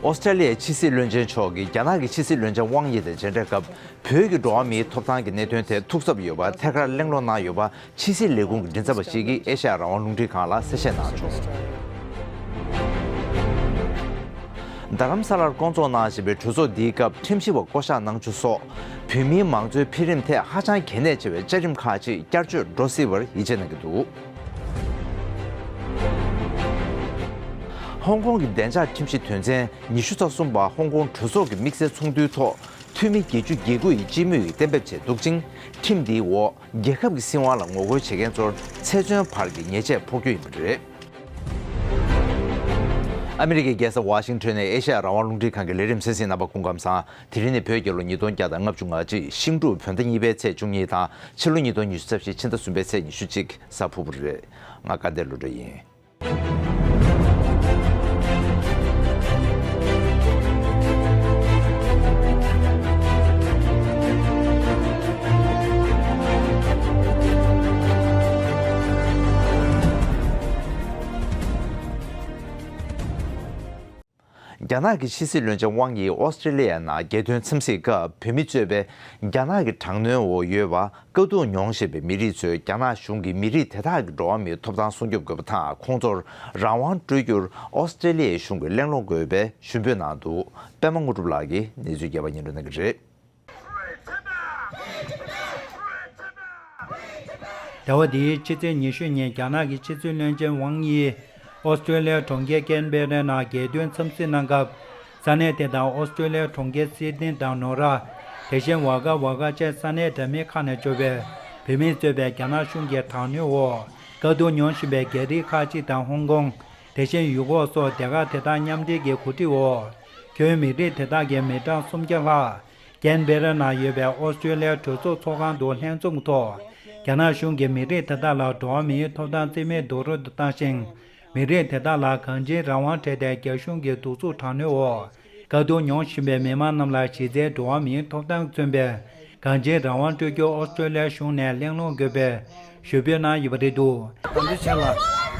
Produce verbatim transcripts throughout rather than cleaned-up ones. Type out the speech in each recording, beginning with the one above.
ཨོ་སི་ཀྲེ་ལི་ཡའི་ཕྱི་སྲིད་བློན་ཆེན་མཆོག་གིས་རྒྱ་ནག་གི་ཕྱི་སྲིད་བློན་ཆེན་ཝང་དབྱི་དང་མཇལ་འཕྲད་སྐབས། བོད་ཀྱི་འགྲོ་བ་མིའི་ཐོབ་ཐང་གི་གནད་དོན་ཐད་ཐུགས་འཚབ་ཡོད་པ་ཐད་ཀར་གླེང་སློང་གནང་ཡོད་པ། ཕྱི་སྲིད་ལས་ཁུངས་ཀྱི་མགྲིན་ཚབ་པ་ཞིག་གིས་ཨེ་ཤ་ཡ་རང་དབང་རླུང་འཕྲིན་ཁང་ལ་གསལ་བཤད་གནང་བྱུང་། རྡ་རམ་ས་ལར་བསྐོང་ཚོགས་གནང་བཞིན་པའི་གྲོས་ཚོགས་འདིའི་སྐབས་ཁྲིམས་ཞིབ་པ་བསྐོ་གཞག་གནང་རྒྱུ་སོགས། བོད་མིའི་མང་གཙོའི་འཕེལ་རིམ་ཐད་ཧ་ཅང་གལ་གནད་ཆེ་བའི་བཅའ་ཁྲིམས་ཁག་ཅིག་བསྐྱར་བཅོས་འགྲོ་སྲིད་པར་ཡིད་ཆེས་གནང་གི་འདུག། ཧོང་ཀོང་གི་བདེ་འཇགས་ཁྲིམས་གཞི་དོན་ཚན་ཉི་ཤུ་རྩ་གསུམ་པ་ཧོང་ཀོང་གྲོས་ཚོགས་ཀྱི་དམིགས་བསལ་ཚོགས་འདུའི་ཐོག་འཐུས་མི་བརྒྱད་ཅུ་གྱ་དགུ་ཡིས་སྤྱི་མོས་ཀྱིས་གཏན་འབེབས་བྱས་འདུག་ཅིང་། ཁྲིམས་འདིའི་འོག་རྒྱལ་ཁབ་ཀྱི་སྲིད་དབང་ལ་ངོ་རྒོལ་བྱེད་མཁན་ཚོར་ཚེ་བཙོན་བར་གྱི་ཉེས་ཆད་ཕོག་རྒྱུ་ཡིན་པ་རེད། ཨ་མི་རི་ཀའི་རྒྱལ་ས་ཝ་ཤིང་ཊོན་ནས་ཨེ་ཤ་ཡ་རང་དབང་རླུང་འཕྲིན་ཁང་གི་ལས་རིམ་གསན་གཟིགས་རྣམ་པ་སྐུ་ཁམས་བཟང་། དེ་རིང་ནི་བོད་རྒྱལ་ལོ་ཉིས་སྟོང་བརྒྱ་དང་ལྔ་བཅུ་ང་གཅིག་ཤིང་འབྲུག་བོད་ཟླ་གཉིས་པའི་ཚེས་བཅུ་གཉིས་དང་ཕྱི་ལོ་ཉིས་སྟོང་ཉི་ཤུ་རྩ་བཞི་ཕྱི་ཟླ་གསུམ་པའི་ཚེས་ཉི་ཤུ་གཅིག་གཟའ་ཕུར་བུ་རེད། ང་དགའ་ལྡན་བློ་གྲོས་ཡིན། རྒྱ་ནག་གི་ཕྱི་སྲིད་བློན་ཆེན་ཝང་ཡིས་ཨོ་སི་ཀྲི་ལི་ཡའི་ནང་རྒྱལ་དོན་འཚམས་གཟིགས་སྐབས་བོད་མི་གཙོས་པའི་རྒྱ་ནག་གི་དྲག་གནོན་འོག་ཡོད་པ་དཀའ་སྡུག་མྱོང་བཞིན་པའི་མི་རིགས་ཚོས་རྒྱ་ནག་གཞུང་གིས་མི་རིགས་དེ་དག་གི་འགྲོ་བ་མིའི་ཐོབ་ཐང་སྲུང་སྐྱོབ་དགོས་པ་དང་། ཁོང་ཚོར་རང་དབང་སྤྲོད་རྒྱུར་ཨོ་སི་ཀྲི་ལི་ཡའི་གཞུང་གིས་གླེང་སློང་དགོས་པའི་ཞུ་འབོད་གནང་འདུག། པད་མ་དངོས་གྲུབ་ལགས་ཀྱིས་གནས་ཚུལ་རྒྱས་པ་སྙན་སྒྲོན་གནང་གི་རེད། ཟླ་བ་འདིའི་ཕྱི་ཚེས་ཉི་ཤུ་ཉིན་རྒྱ་ནག་གི་ཕྱི་སྲིད་བློན་ཆེན་ཝང་དབྱི་ཨོ་སི་ཀྲོ་ལི་ཡའི་གྲོང་ཁྱེར་ཀན་བེ་རའི་ནང་རྒྱལ་དོན་འཚམས་གཟིགས་གནང་སྐབས། ས་གནས་དེ་དང་ཨོ་སི་ཀྲོ་ལི་ཡའི་གྲོང་ཁྱེར་སིད་ནི་དང་ནོར་ར། དེ་བཞིན་ཝ་ག་ཝ་ག་བཅས་ས་གནས་འདྲ་མིན་ཁག་ནས་འབྱོར་བའི་བོད་མིས་གཙོས་པའི་རྒྱ་ནག་གཞུང་གི་དྲག་གནོན་འོག་དཀའ་སྡུག་མྱོང་བཞིན་པའི་རྒྱ་རིགས་ཁག་ཅིག་དང་ཧོང་ཀོང་། དེ་བཞིན་ཡུ་གུར་སོགས་སྡེ་ཁག་དེ་དག་མཉམ་འབྲེལ་གྱི་གོ་སྒྲིག་འོག་ཁྱོན་མི་རིགས་དེ་དག་གི་མི་གྲངས་སུམ་བརྒྱ་ལྷག་ཀན་བེ་ར་ནང་ཡོད་པའི་ཨོ་སི་ཀྲོ་ལི་ཡའི་གྲོས་ཚོགས་ཚོགས་ཁང་དུ་ལྷན་འཛོམས་ཐོག་རྒྱ་ནག་གཞུང་གིས་མི་རིགས་དེ་དག་ལ་འགྲོ་བ་མིའི་ཐོབ་ཐང་རྩིས་མེད་རྡོག་རོལ་དུ་བཏང་ཞིང་། མི་རིགས་དེ་དག་ལ་གང་ཅིའི་རང་དབང་སྤྲད་དེ་རྒྱ་གཞུང་གི་གདུག་རྩུབ་དྲག་གནོན་འོག་དཀའ་སྡུག་མྱོང་བཞིན་པའི་མི་མང་རྣམས་ལ་གཞི་རྩའི་འགྲོ་བ་མིའི་ཐོབ་ཐང་མཚོན་པའི་གང་ཅིའི་རང་དབང་སྤྲོད་རྒྱུར་ཨོ་སི་ཀྲོ་ལི་ཡ་གཞུང་ནས་གླེང་སློང་དགོས་པའི་ཞུ་འབོད་གནང་ཡོད་པ་རེད་འདུག། ད་ལྟའི་ཆར་ལ་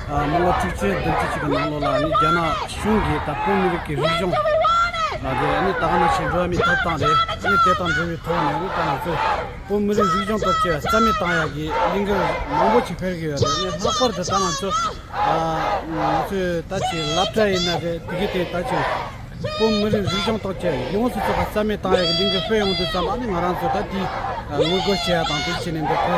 ཨ་མི་ལོ་དྲུག་ཅུ་བདུན་ཅུ་ཅིག་གི་ནང་ལོགས་ལ་ནི་རྒྱ་ནག་གཞུང་གིས་ད་བོད་མི་རིགས་ཀྱི་རིག་གཞུང་ལ་དེ་ནི་ད་ག་ནང་བཞིན་འགྲོ་བ་མིའི་ཐོབ་ཐང་རེད། ནི་དེ་དང་འབྲེལ་བའི་ཐོག་ནས་ནི་ད་ང་ཚོས་བོད་མི་རིགས་རིག་གཞུང་ཐོག་ཆེ་བ་རྩ་མེད་བཏང་ཡག་གི་ལས་འགུལ་མང་པོ་ཅིག་སྤེལ་གྱི་ཡོད་རེད། ནི་ལྷག་པར་དུ་ད་ང་ཚོ་ཨ་ང་ཚོས་ད་ཅིག་སློབ་གྲྭ་ཡིན་ན་རེད། དེ་གི་དེ་ད་ཅིག་བོད་མི་རིགས་རིག་གཞུང་ཐོག་ཆེ་ཡོངས་སུ་རྫོགས་པ་རྩ་མེད་བཏང་ཡག་གི་ལས་འགུལ་སྤེལ་ཡོང་དུས་ཙམ་ཨ་ནི་ང་རང་ཚོ་ད་དེ་ངོ་རྒོལ་བྱེད་ཡག་དང་དེ་བྱས་ནས་འདི་ཁོ་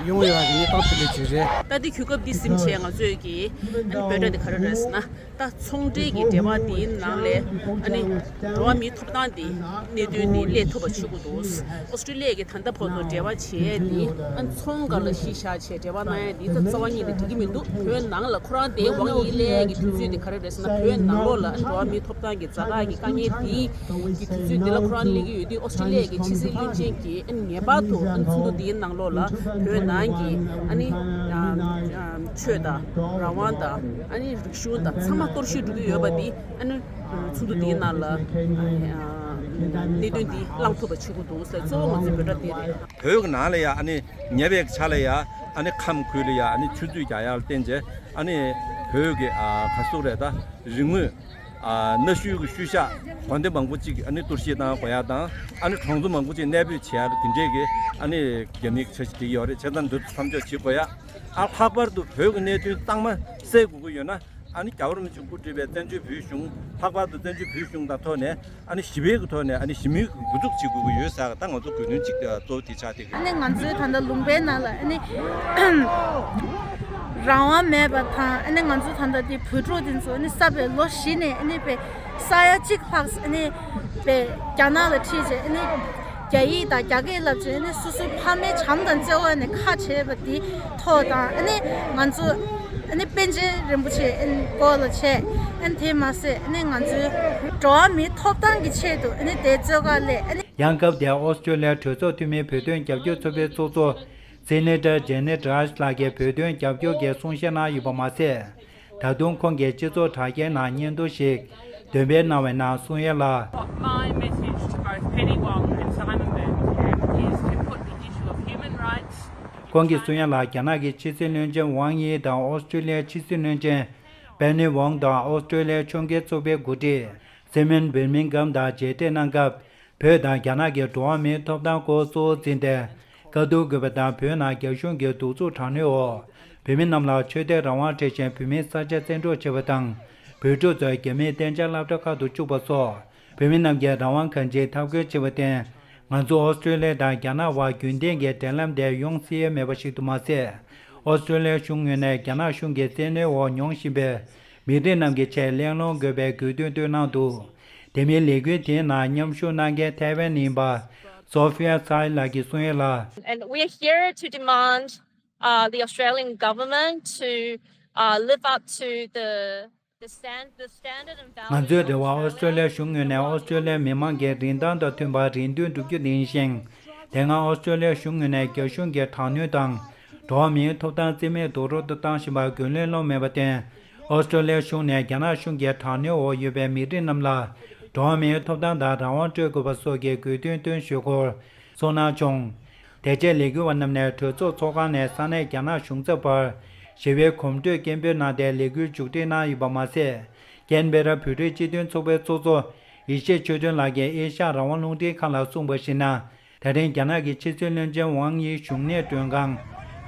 ཡོང་ཡོད་པ་གི་གནས་སྟངས་དེ་འདྲ་ཅིག་རེད། ད་ལྟའི་དུས་སྐབས་འདི་ཟིན་བྱས་ང་ཚོས་ཀྱི་ཨ་ནི་འབོད་སྒྲ་འདི་ག་རེ་རེད་ཟེར་ན། ད་ཚོང་འབྲེལ་གྱི་འབྲེལ་བ་འདིའི་ནང་ལས་ཨ་ནི་འགྲོ་བ་མིའི་ཐོབ་ཐང་འདི་གནད་དོན་འདི་སླེབས་ཐུབ་པ་བྱེད་དགོས་འདུག། ཨོ་སི་ཀྲི་ལི་ཡ་གི་ད་ལྟ་བར་དུ་འབྲེལ་བ་བྱེད་ཡས་འདི་ཨ་ནི་ཚོང་སྒང་ལ་གཞི་བཞག་བྱས་འབྲེལ་བ་གནང་ཡས་འདི་ད་རྩ་བ་ཉིད་ནས་འགྲིག་གི་མི་འདུག། བོད་ནང་ལ་ཁོ་རང་དེ་ཝང་དབྱི་སླེབས་ཡས་ཀྱི་དུས་ཚོད་དེ་ག་རེ་རེད་ཟེར་ན། བོད་ནང་ལོགས་ལ་ཨ་ནི་འགྲོ་བ་མིའི་ཐོབ་ཐང་གི་ཛ་དྲག་གི་དཀའ་ངལ་འདི་གི་དུས་ཚོད་འདི་ལ་ཁོ་རང་སླེབས་ཀྱི་ཡོད་དུས། ཨོ་སི་ཀྲི་ལི་ཡ་གི་ཕྱི་སྲིད་བློན་ཆེན་གྱིས་ཨ་ནི་ངེས་པར་དུ་ཨ་ནི་ཚོགས་འདུ་འདིའི་ནང་ལོགས་ལ་བོད་ནང་གི་ཨ་ནི་ཨ་ཨ་ཆོས་དང་རང་དབང་དང་ཨ་ནི་རིག་གཞུང་དང་ཚང་མ་གཏོར་བཤིག་འགྲོ་གི་ཡོད་པ་འདི་ཨ་ནི་ཚོགས་འདུ་འདིའི་ནང་ལ་ཨ་གནད་དོན་འདི་བསླང་ཐུབ་པ་བྱེད་དགོས་འདུག་ཟེར་གཙོ་བོ་ང་ཚོའི་འབོད་སྒྲ་འདི་རེད། བོད་ཀྱི་ནང་ལ་ཡ་ཨ་ནི་ཉེ་བའི་ཆར་ལ་ཡ་ཨ་ནི་ཁམས་ཁུལ་ལ་ཡ་ཨ་ནི་ཆུ་མཛོད་རྒྱག་ཡག་ལ་བརྟེན་བྱས་ཨ་ནི་བོད་ཀྱི་ཨ་ག་ཟེར་རེད་ད། རིག་དངོས། ཨ་གནའ་ཤུལ་གྱི་ཤུལ་བཞག་དགོན་སྡེ་མང་པོ་ཅིག་ཨ་ནི་གཏོར་བཤིག་བཏང་དགོས་ཡ་དང་། ཨ་ནི་གྲོང་ཚོ་མང་པོ་ཅིག་གནས་སྤོས་བྱེད་ཡ་དེ་འདྲས་ཀྱི་ཨ་ནི་རྒྱ་མིའི་འཆར་གཞི་སྒྲིག་ཡོད་རེད། བྱས་ཙང་འདི་ཚོ་མཚམས་འཇོག་བྱེད་དགོས་ཡ། ཨ་ལྷག་པར་དུ་བོད་ཀྱི་གནད་དོན་གཙང་མ་སེལ་དགོས་ཀྱི་ཡོད་ན། ཨ་ནི་རྒྱལ་བ་རིན་པོ་ཆེ་འགོ་ཁྲིད་པའི་བཙན་བྱོལ་བོད་གཞུང་། ལྷག་པར་དུ་བཙན་བྱོལ་བོད་གཞུང་དང་ཐོག་ནས་ཨ་ནི་ཞི་བའི་གི་ཐོག་ནས་ཨ་ནི་ཞི་མོལ་གྱི་འགོ་འཛུགས་བྱེད་དགོས་ཀྱི་ཡོད་ཟེར་ད་ང་ཚོ་དགོས་འདུན་གཅིག་གཙོ་བོ་དེ་ཆགས་བསྡད་ཀྱི། ཨ་ནི་ང་ཚོའི་ད་ལྟ་ལུང་པའི་ནང་ལ་ཨ་ནི་རང་དབང་མེད་པ་དང་། ཨ་ནི་ང་ཚོ་ད་ལྟ་དེ་བོད་ཕྲུག་དེ་ཚོ་ཨ་ནི་ས་བའི་ལོ་བཞི་ནས་ཨ་ནི་པའི་ས་ཡ་གཅིག་ལྷག་ཨ་ནི་པའི་རྒྱ་ནག་ལ་ཁྲིད་བྱས་ཨ་ནི་རྒྱ་ཡིག་དང་རྒྱ་སྐད་བསླབ་བྱས་ཨ་ནི་སོ་སོའི་ཕ་མའི་བྱམས་དང་བརྩེ་བ་ནས་ཁ་བྱས་པ་དེ་ཐོག་དང་། ཨ་ནི་ང་ཚོ་ཨ་ནི་པཎ་ཆེན་རིན་པོ་ཆེ་ཨ་ནི་སྐོར་ལ་བྱས། ཨ་ནི་དེ་མ་ཟད་ཨ་ནི་ང་ཚོའི་འགྲོ་བ་མིའི་ཐོབ་ཐང་གི་ཆེད་དུ་ཨ་ནི་དེ་གཙོས་ཀ་ལས་ཨ་ནི། ཡང་སྐབས་དེར་ཨོ་སི་ཀྲོ་ལི་ཡ་གྲོས་ཚོགས་འཐུས་མིའི་བོད་དོན་རྒྱབ་སྐྱོར་ཚོགས་པའི་ཚོགས་གཙོ་སེ་ནེ་ཊར་ཇེ་ནེ་ཌི་རཱཇ་ལགས་ཀྱིས་བོད་དོན་རྒྱབ་སྐྱོར་གྱི་གསུང་བཤད་གནང་ཡོད་པ་མ་ཟད། ད་དུང་ཁོང་གིས་སྤྱི་ཚོགས་དྲ་རྒྱའི་ནང་སྙན་ཐོ་ཞིག་འདོན་སྤེལ་གནང་བའི་ནང་གསུང་ཡ་ལ། My message to both Penny Wong and Simon Birmingham is to put the issue of human rights. ཁོང་གིས་གསུང་ཡ་ལ། རྒྱ་ནག་གི་ཕྱི་སྲིད་བློན་ཆེན་ཝང་དབྱི་དང་ཨོ་སི་ཀྲོ་ལི་ཡའི་ཕྱི་སྲིད་བློན་ཆེན་པེ་ནི་ཝོང་དང་ཨོ་སི་ཀྲོ་ལི་ཡའི་ཕྱོགས་འགལ་ཚོགས་པའི་འགོ་ཁྲིད་ སི་མོན་བིར་མིང་གྷམ་དང་མཇལ་འཕྲད་གནང་སྐབས། བོད་དང་རྒྱ་ནག་གི་འགྲོ་བ་མིའི་ཐོབ་ཐང་སྐོར་གཙོ་བོར་འཛིན་ཏེ། བཀའ་བསྡུར་དགོས་པ་དང་། བོད་ནང་རྒྱ་གཞུང་གི་གདུག་རྩུབ་དྲག་གནོན་འོག་བོད་མི་རྣམས་ལ་ཆོས་དད་རང་དབང་སྤྲད་བཞིན། བོད་མིའི་ས་ཆ་བཙན་འཕྲོག་བྱས་པ་དང་། བོད་ཕྲུག་ཚོ་རྒྱ་མིའི་གཏན་འཇགས་སློབ་གྲྭ་ཁག་ཏུ་བཅུག་པ་སོགས། བོད་མི་རྣམས་ཀྱི་རང་དབང་གང་ཅིའི་འཐབ་རྒོལ་བྱས་པར་བརྟེན། ང་ཚོ་ཨོ་སི་ཀྲོ་ལི་ཡ་དང་རྒྱ་ནག་དབར་རྒྱུན་ལྡན་གྱི་འབྲེལ་ལམ་དེ་ཡོང་སྲིད་མེད་པ་ཞིག་ཏུ་མ་ཟད། ཨོ་སི་ཀྲོ་ལི་ཡ་གཞུང་ངོས་ནས་རྒྱ་ནག་གཞུང་གི་བཙན་གནོན་འོག་མྱོང་བཞིན་པའི་མི་རིགས་རྣམས་ཀྱི་ཆེད་གླེང་སློང་དགོས་པའི་དགོས་འདུན་བཏོན་གནང་འདུག་དེ་མིན་ལས་འགུལ་དེའི་ནང་མཉམ་ཞུགས་གནང་མཁན་ཐའེ་ཝན་ནས་ཡིན་པ་Sophia Tsai ལགས་ཀྱིས་གསུངས་ཡོད་ལ། And we are here to demand, uh, the Australian government to, uh, live up to the, the stand, the standard and values of Australia. ང་ཚོའི་རེ་བ་ཨོ་སི་ཀྲོ་ལི་ཡ་གཞུང་ངོས་ནས་ཨོ་སི་ཀྲོ་ལི་ཡ་མི་མང་གི་རིན་ཐང་དང་མཐུན་པ་རེ་འདུན་བསྒྲུབ་རྒྱུ་དེ་ཡིན་ཞིང་། དེ་སྔ་ཨོ་སི་ཀྲོ་ལི་ཡ་གཞུང་ངོས་ནས་རྒྱ་གཞུང་གི་དྲག་གནོན་དང་། འགྲོ་བ་མིའི་ཐོབ་ཐང་རྩིས་མེད་རྡོག་རོལ་དུ་བཏང་བཞིན་པར་རྒོལ་ལན་སློང་མེད་པར་བརྟེན། ཨོ་སི་ཀྲོ་ལི་ཡ་གཞུང་ནས་རྒྱ་ནག་གཞུང་གི་དྲག་གནོན་འོག་ཡོད་པའི་མི་རིགས་རྣམས་ལ་འགྲོ་བ་མིའི་ཐོབ་ཐང་དང་རང་དབང་སྤྲོད་དགོས་པ་སོགས་ཀྱི་དགོས་འདུན་བཏོན་ཞུ་སྐོར་གསུངས་གནང་བྱུང་། དེ་རྗེས་ལས་འགུལ་བ་རྣམས་ནས་གྲོས་ཚོགས་ཚོགས་ཁང་ནས་ས་གནས་རྒྱ་ནག་གཞུང་ཚབ་བར་ཞི་བའི་གོམ་བགྲོད་སྐད་འབོད་གནང་སྟེ་ལས་འགུལ་མཇུག་སྒྲིལ་གནང་ཡོད་པ་མ་ཟད། ཀན་བེ་ར་བོད་རིགས་སྤྱི་མཐུན་ཚོགས་པའི་ཚོགས་གཙོ་ཡེ་ཤེས་ཆོས་སྒྲོན་ལགས་ཀྱིས་ཨེ་ཤ་ཡ་རང་དབང་རླུང་འཕྲིན་ཁང་ལ་གསུངས་པར་གཞིགས་ན། ད་རིང་རྒྱ་ནག་གི་ཕྱི་སྲིད་བློན་ཆེན་ཝང་དབྱི་བཞུགས་གནས་མགྲོན་ཁང་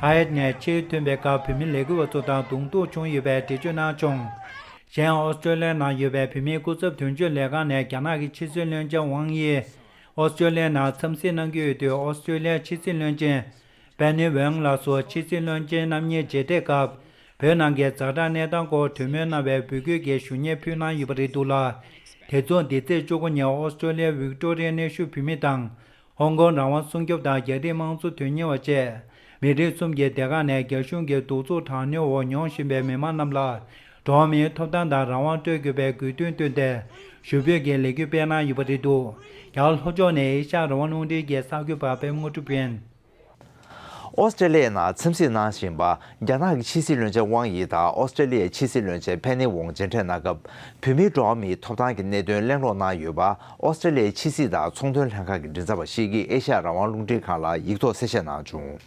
ཧ་ཡད་ནས་ཕྱིར་ཐོན་པའི་སྐབས། བོད་མི་ལས་འགུལ་བ་ཚོ་དང་གདོང་ཐུག་བྱུང་ཡོད་པའི་འགྲེལ་བརྗོད་གནང་བྱུང་། གཞན་ཨོ་སི་ཀྲོ་ལི་ཡའི་ནང་ཡོད་པའི་བོད་མིའི་སྐུ་ཚབ་དོན་གཅོད་ལས་ཁང་ནས་རྒྱ་ནག་གི་ཕྱི་སྲིད་བློན་ཆེན་ཝང་དབྱི་ཨོ་སི་ཀྲོ་ལི་ཡའི་ནང་འཚམས་གཟིགས་གནང་གི་ཡོད་དུས། ཨོ་སི་ཀྲོ་ལི་ཡའི་ཕྱི་སྲིད་བློན་ཆེན་པེ་ནི་ཝེང་ལགས་སུ་ཕྱི་སྲིད་བློན་ཆེན་རྣམ་གཉིས་མཇལ་འཕྲད་སྐབས། བོད་ནང་གི་ཛ་དྲག་གནས་སྟངས་སྐོར་གྲོས་མོལ་གནང་བའི་འབོད་སྐུལ་གྱི་ཞུ་སྙན་ཕུལ་གནང་ཡོད་པ་རེད་འདུག་ལ། དེ་མཚུངས་འདི་ཚེས་བཅུ་དགུ་ཉིན་ཨོ་སི་ཀྲོ་ལི་ཡའི་ཝིག་ཏོ་རི་ཡའི་གནས་བཞུགས་བོད་མི་དང་། ཧོང་ཀོང་རང་དབང་སྲུང་སྐྱོབ་དང་རྒྱ་རིགས་དམངས་གཙོ་དོན་གཉེར་བ་བཅས། མི་རིགས་གསུམ་གྱི་སྡེ་ཁག་ནས་རྒྱ་གཞུང་གི་གདུག་རྩུབ་དྲག་གནོན་འོག་མྱོང་བཞིན་པའི་མི་མང་རྣམས་ལ། འགྲོ་བ་མིའི་ཐོབ་ཐང་དང་རང་དབང་སྤྲོད་དགོས་པའི་དགོས་འདུན་བཏོན་ཏེ། ཞུ་འབོད་ཀྱི་ལས་འགུལ་སྤེལ་གནང་ཡོད་པ་རེད་འདུག་རྒྱ་གར་ལྷོ་ཕྱོགས་ནས་ཨེ་ཤ་ཡ་རང་དབང་རླུང་འཕྲིན་གྱི་གསར་འགོད་པ་པད་མ་དངོས་གྲུབ་ཡིན། ཨོ་སི་ཀྲེ་ལི་ཡའི་ནང་འཚམས་གཟིགས་གནང་བཞིན་པ་རྒྱ་ནག་གི་ཕྱི་སྲིད་བློན་ཆེན་ཝང་ཡི་དང་ཨོ་སི་ཀྲེ་ལི་ཡའི་ཕྱི་སྲིད་བློན་ཆེན་ཕེ་ནི་ཝོང་མཇལ་འཕྲད་གནང་སྐབས། བོད་མིའི་འགྲོ་བ་མིའི་ཐོབ་ཐང་གི་གནད་དོན་གླེང་སློང་གནང་ཡོད་པ། ཨོ་སི་ཀྲེ་ལི་ཡའི་ཕྱི་སྲིད་དང་ཚོང་དོན་ལྷན་ཁང་གི་མགྲིན་ཚབ་པ་ཞིག་གིས་ཨེ་ཤ་ཡ་རང་དབང་རླུང་འཕྲིན་ཁང་ལ་ཡིག་ཐོག་གསལ་བཤད་གནང་བྱུང་།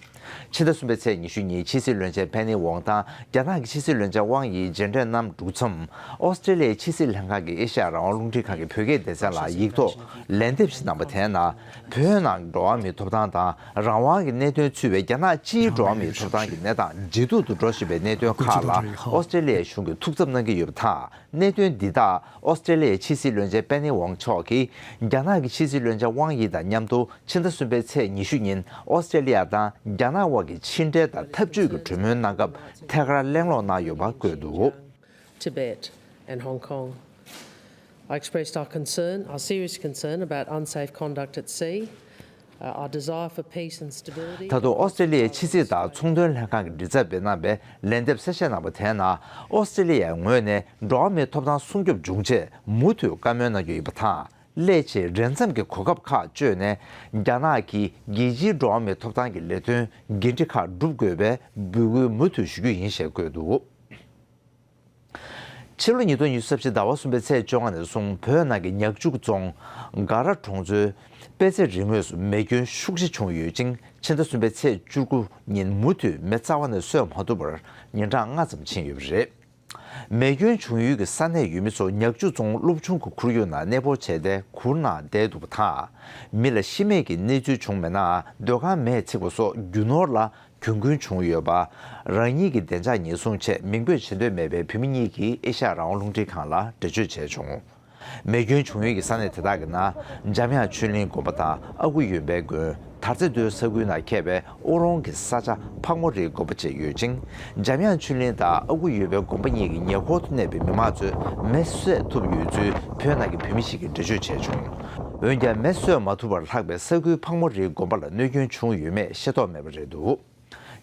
ཕྱི་ཟླ་གསུམ་པའི་ཚེས་ཉི་ཤུ་ཉིན་ཕྱི་སྲིད་བློན་ཆེན་ཕེ་ནི་ཝོང་དང་རྒྱ་ནག་གི་ཕྱི་སྲིད་བློན་ཆེན་ཝང་ཡི་མཇལ་འཕྲད་གནང་གྲུབ་མཚམས། ཨོ་སི་ཀྲེ་ལི་ཡའི་ཕྱི་སྲིད་ལྷན་ཁང་གིས་ཨེ་ཤ་ཡ་རང་དབང་རླུང་འཕྲིན་ཁང་གི་བོད་སྐད་སྡེ་ཚན་ལ་ཡིག་ཐོག་ལན་འདེབས་ཤིག་གནང་པ་དེའི་ནང་། བོད་ནང་འགྲོ་བ་མིའི་ཐོབ་ཐང་དང་རང་དབང་གི་གནད་དོན་ཚུད་པའི་རྒྱ་ནག་སྤྱིའི་འགྲོ་བ་མིའི་ཐོབ་ཐང་གི་གནས་སྟངས་ཇེ་སྡུག་ཏུ་འགྲོ་བཞིན་པའི་གནད་དོན་ཁག་ལ་ཨོ་སི་ཀྲེ་ལི་ཡའི་གཞུང་གིས་ཐུགས་འཚབ་གནང་གི་ཡོད་པ་དང་། གནད་དོན་འདི་དག་ཨོ་སི་ཀྲེ་ལི་ཡའི་ཕྱི་སྲིད་བློན་ཆེན་པེ་ནི་ཝང་མཆོག་གིས་རྒྱ་ནག་གི་ཕྱི་སྲིད་བློན་ཆེན་ཝང་ཡི་དང་མཉམ་དུ་ཕྱི་ཟླ་གསུམ་པའི་ཚེས་ཉི་ཤུ་ཉིན་ཨོ་སི་ཀྲེ་ལི་ཡ་དང་རྒྱ་ནག་དབར་གྱི་ཕྱི་འབྲེལ་དང་འཐབ་ཇུས་ཀྱི་གྲོས་མོལ་གནང་སྐབས་ཐད་ཀར་གླེང་སློང་གནང་ཡོད་པ་བཀོད་འདུག། Tibet and Hong Kong. I expressed our concern, our serious concern about unsafe conduct at sea, uh, our desire for peace and stability. ད་དུང་ཨོ་སི་ཀྲེ་ལི་ཡའི་ཕྱི་སྲིད་དང་ཚོང་དོན་ལྷན་ཁང་གི་མགྲིན་ཚབ་པས་གནང་བའི་ལན་འདེབས་གསལ་བཤད་གནང་བ་དེའི་ནང་ཨོ་སི་ཀྲེ་ལི་ཡའི་ངོས་ནས་འགྲོ་བ་མིའི་ཐོབ་ཐང་སྲུང་སྐྱོབ་འབྱུང་ཆེད་མུ་མཐུད་བཀའ་མོལ་གནང་རྒྱུ་ཡིན་པ་དང་། སླད་ཕྱིན་རེས་མཚམས་ཀྱི་གོ་སྐབས་ཁག་བཅོལ་ནས་རྒྱ་ནག་གིས་རྒྱལ་སྤྱིའི་འགྲོ་བ་མིའི་ཐོབ་ཐང་གི་ལས་དོན་འགན་འཁྲི་ཁག་སྒྲུབ་དགོས་པའི་འབོད་སྐུལ་མུ་མཐུད་ཞུ་རྒྱུ་ཡིན་ཞེས་བཀོད་འདུག། ཕྱི་ལོ་ཉིས་སྟོང་ཉི་ཤུ་རྩ་བཞི་ཟླ་བ་གསུམ་པའི་ཚེས་བཅོ་ལྔ་ནས་བཟུང་བོད་ནང་གི་ཉག་ཆུ་རྫོང་སྒ་ར་གྲོང་ཚོའི་དཔེ་ཚེ་རི་ངོས་སུ་མེ་སྐྱོན་ཤུགས་ཆེ་བྱུང་ཡོད་ཅིང་། ཕྱི་ཟླ་གསུམ་པའི་ཚེས་བཅུ་དགུ་ཉིན་མུ་མཐུད་མེ་རྩ་བ་ནས་གསོད་མ་ཐུབ་པར་ཉིན་གྲངས་ལྔ་ཙམ་ཕྱིན་ཡོད་པ་རེད། མེ་སྐྱོན་བྱུང་ཡུལ་གྱི་ས་གནས་ཡུལ་མི་ཚོ་ཉག་ཆུ་རྫོང་སློབ་ཆུང་གི་ཁོར་ཡུག་ནང་གནས་སྤོར་བྱས་ཏེ་གུར་ནང་བསྡད་འདུག་པ་དང་། མི་ལ་ཤི་རྨས་ཀྱི་གནས་ཚུལ་བྱུང་མེད་ནའང་སྡོད་ཁང་མེས་ཚིག་པ་སོགས་རྒྱུ་ནོར་ལ་གྱོང་གུན་བྱུང་ཡོད་པ། རང་ཉིད་ཀྱི་བདེ་འཇགས་ཉེན་སྲུང་ཆེད་མིང་འབོད་བྱེད་འདོད་མེད་པའི་བོད་མི་གཉིས་ཀྱིས་ཨེ་ཤ་ཡ་རང་དབང་རླུང་འཕྲིན་ཁང་ལ་འགྲེལ་བརྗོད་བྱས་བྱུང་། མེ་སྐྱོན་བྱུང་ཡུལ་གྱི་ས་གནས་དེ་དག་གི་ནང་འཇམ་དབྱངས་ཆོས་གླིང་དགོན་པ་དང་ཨ་ཁུ་ཡོན་པའི་དགོན། དར་རྩེ་མདོའི་ས་ཁུལ་ནང་ཁེལ་བའི་ཨོ་རོང་གི་ས་ཆ་ཕག་མོ་རིའི་དགོན་པ་བཅས་ཡོད་ཅིང་། འཇམ་དབྱངས་ཆོས་གླིང་དང་ཨ་ཁུ་ཡོན་པའི་དགོན་པ་གཉིས་ཀྱི་ཉེ་འཁོར་དུ་གནས་པའི་མི་མང་ཚོས་མེ་གསོད་ཐུབ་ཡོད་ཚུལ་བོད་ནང་གི་བོད་མི་ཞིག་གིས་འགྲེལ་བརྗོད་བྱས་བྱུང་། འོན་ཀྱང་མེ་གསོད་མ་ཐུབ་པར་ལྷག་པའི་ས་ཁུལ་ཕག་མོ་རིའི་དགོན་པ་ལ་གནོད་སྐྱོན་བྱུང་ཡོད་མེད་ཤེས་རྟོགས་མེད་པ་རེད་འདུག།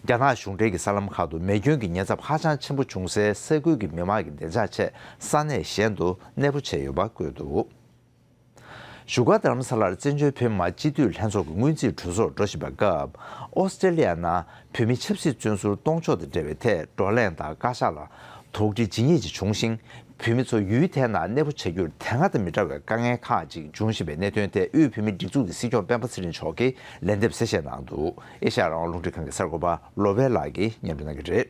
རྒྱ་ནག་གཞུང་འབྲེལ་གྱི་གསར་ལམ་ཁག་ཏུ་མེ་སྐྱོན་གྱི་ཉེན་ཚབས་ཧ་ཅང་ཆེན་པོ་བྱུང་སའི་ས་ཁུལ་གྱི་མི་མང་གི་བདེ་འཇགས་ཆེད་ས་གནས་གཞན་དུ་གནས་སྤོ་བྱས་ཡོད་པ་བཀོད་འདུག། བཞུགས་སྒར་རྡ་རམ་ས་ལར་བཙན་བྱོལ་བོད་མི་མང་སྤྱི་འཐུས་ལྷན་ཚོགས་ཀྱི་སྔོན་རྩིས་གྲོས་ཚོགས་འགྲོ་བཞིན་པའི་སྐབས། ཨོ་སི་ཀྲེ་ལི་ཡ་ནང་བོད་མི་ཆབ་སྲིད་བཙོན་ཟུར་གཏོང་ཕྱོགས་དང་འབྲེལ་བའི་ཐད་བགྲོ་གླེང་དང་བཀའ་ཤག་ལ་དོགས་འདྲི་ཇི་སྙེད་ཅིག་བྱུང་ཞིང་། བོད་མི་ཚོ་ཡུལ་དེའི་ནང་གནས་སྤོ་བྱ་རྒྱུར་དེ་སྔ་དང་མི་འདྲ་བའི་དཀའ་ངལ་ཁག་ཅིག་འབྱུང་བཞིན་པའི་གནད་དོན་ཐད། དབུས་བོད་མིའི་སྒྲིག་འཛུགས་ཀྱི་སྲིད་སྐྱོང་སྤེན་པ་ཚེ་རིང་མཆོག་གིས་ལན་འདེབས་གསལ་བཤད་གནང་འདུག། ཨེ་ཤ་ཡ་རང་དབང་རླུང་འཕྲིན་ཁང་གི་གསར་འགོད་པ་བློ་བྷེ་ལགས་ཀྱིས་སྙན་སྒྲོན་གནང་གི་རེད།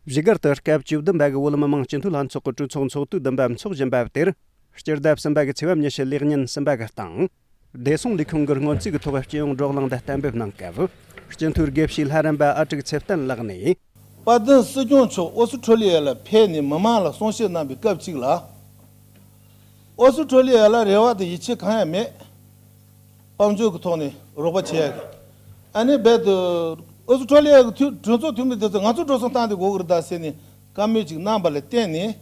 བཞུགས་སྒར་དུ་སྐབས་བཅུ་བདུན་པ་གི་བོད་མི་མང་སྤྱི་འཐུས་ལྷན་ཚོགས་ཀྱི་གྲོས་ཚོགས་ཚོགས་དུས་བདུན་པ་འཚོགས་བཞིན་པ་དེར། སྤྱི་ཟླ་གསུམ་པ་གི་ཚེས་པ་ཉི་ཤུ་ལས་ཉིན་གསུམ་པ་གི་སྟེང་། བདེ་སྲུང་ལས་ཁུངས་ཀྱི་སྔོན་རྩིས་ཀྱི་ཐོག་སྤྱི་ཡོངས་བགྲོ་གླེང་དང་གཏན་འབེབས་གནང་སྐབས། སྤྱི་འཐུས་དགེ་བཤེས་ལྷ་རམས་པ་ཨ་ཀྲུག་ཚེ་བརྟན་ལགས་ནས། དཔལ་ལྡན་སྲིད་སྐྱོང་མཆོག་ཨོ་སི་ཁྲུ་ལི་ཡ་ལ་ཕེབས་ནས་མི་མང་ལ་གསུང་བཤད་གནང་པའི་སྐབས་གཅིག་ལ། ཨོ་སི་ཁྲུ་ལི་ཡ་ལ་རེ་བ་དང་ཡིད་ཆེས་གང་ཡང་མེད། དཔལ་འབྱོར་གྱི་ཐོག་ནས་རོགས་པ་བྱེད་ཡ་གི། ཨ་ནི་རྦད་དུ་ཨོ་སི་ཁྲུ་ལི་ཡ་གི་འཐུས་གྲོས་ཚོགས་འཐུས་མི་དེ་ཚོས་ང་ཚོ་འགྲོ་སོང་བཏང་སྟེ་དགོས་ཀྱི་རེད་ད་ཟེར་ནས་བཀའ་མོལ་ཅིག་གནང་པ་ལ་བརྟེན་ནས།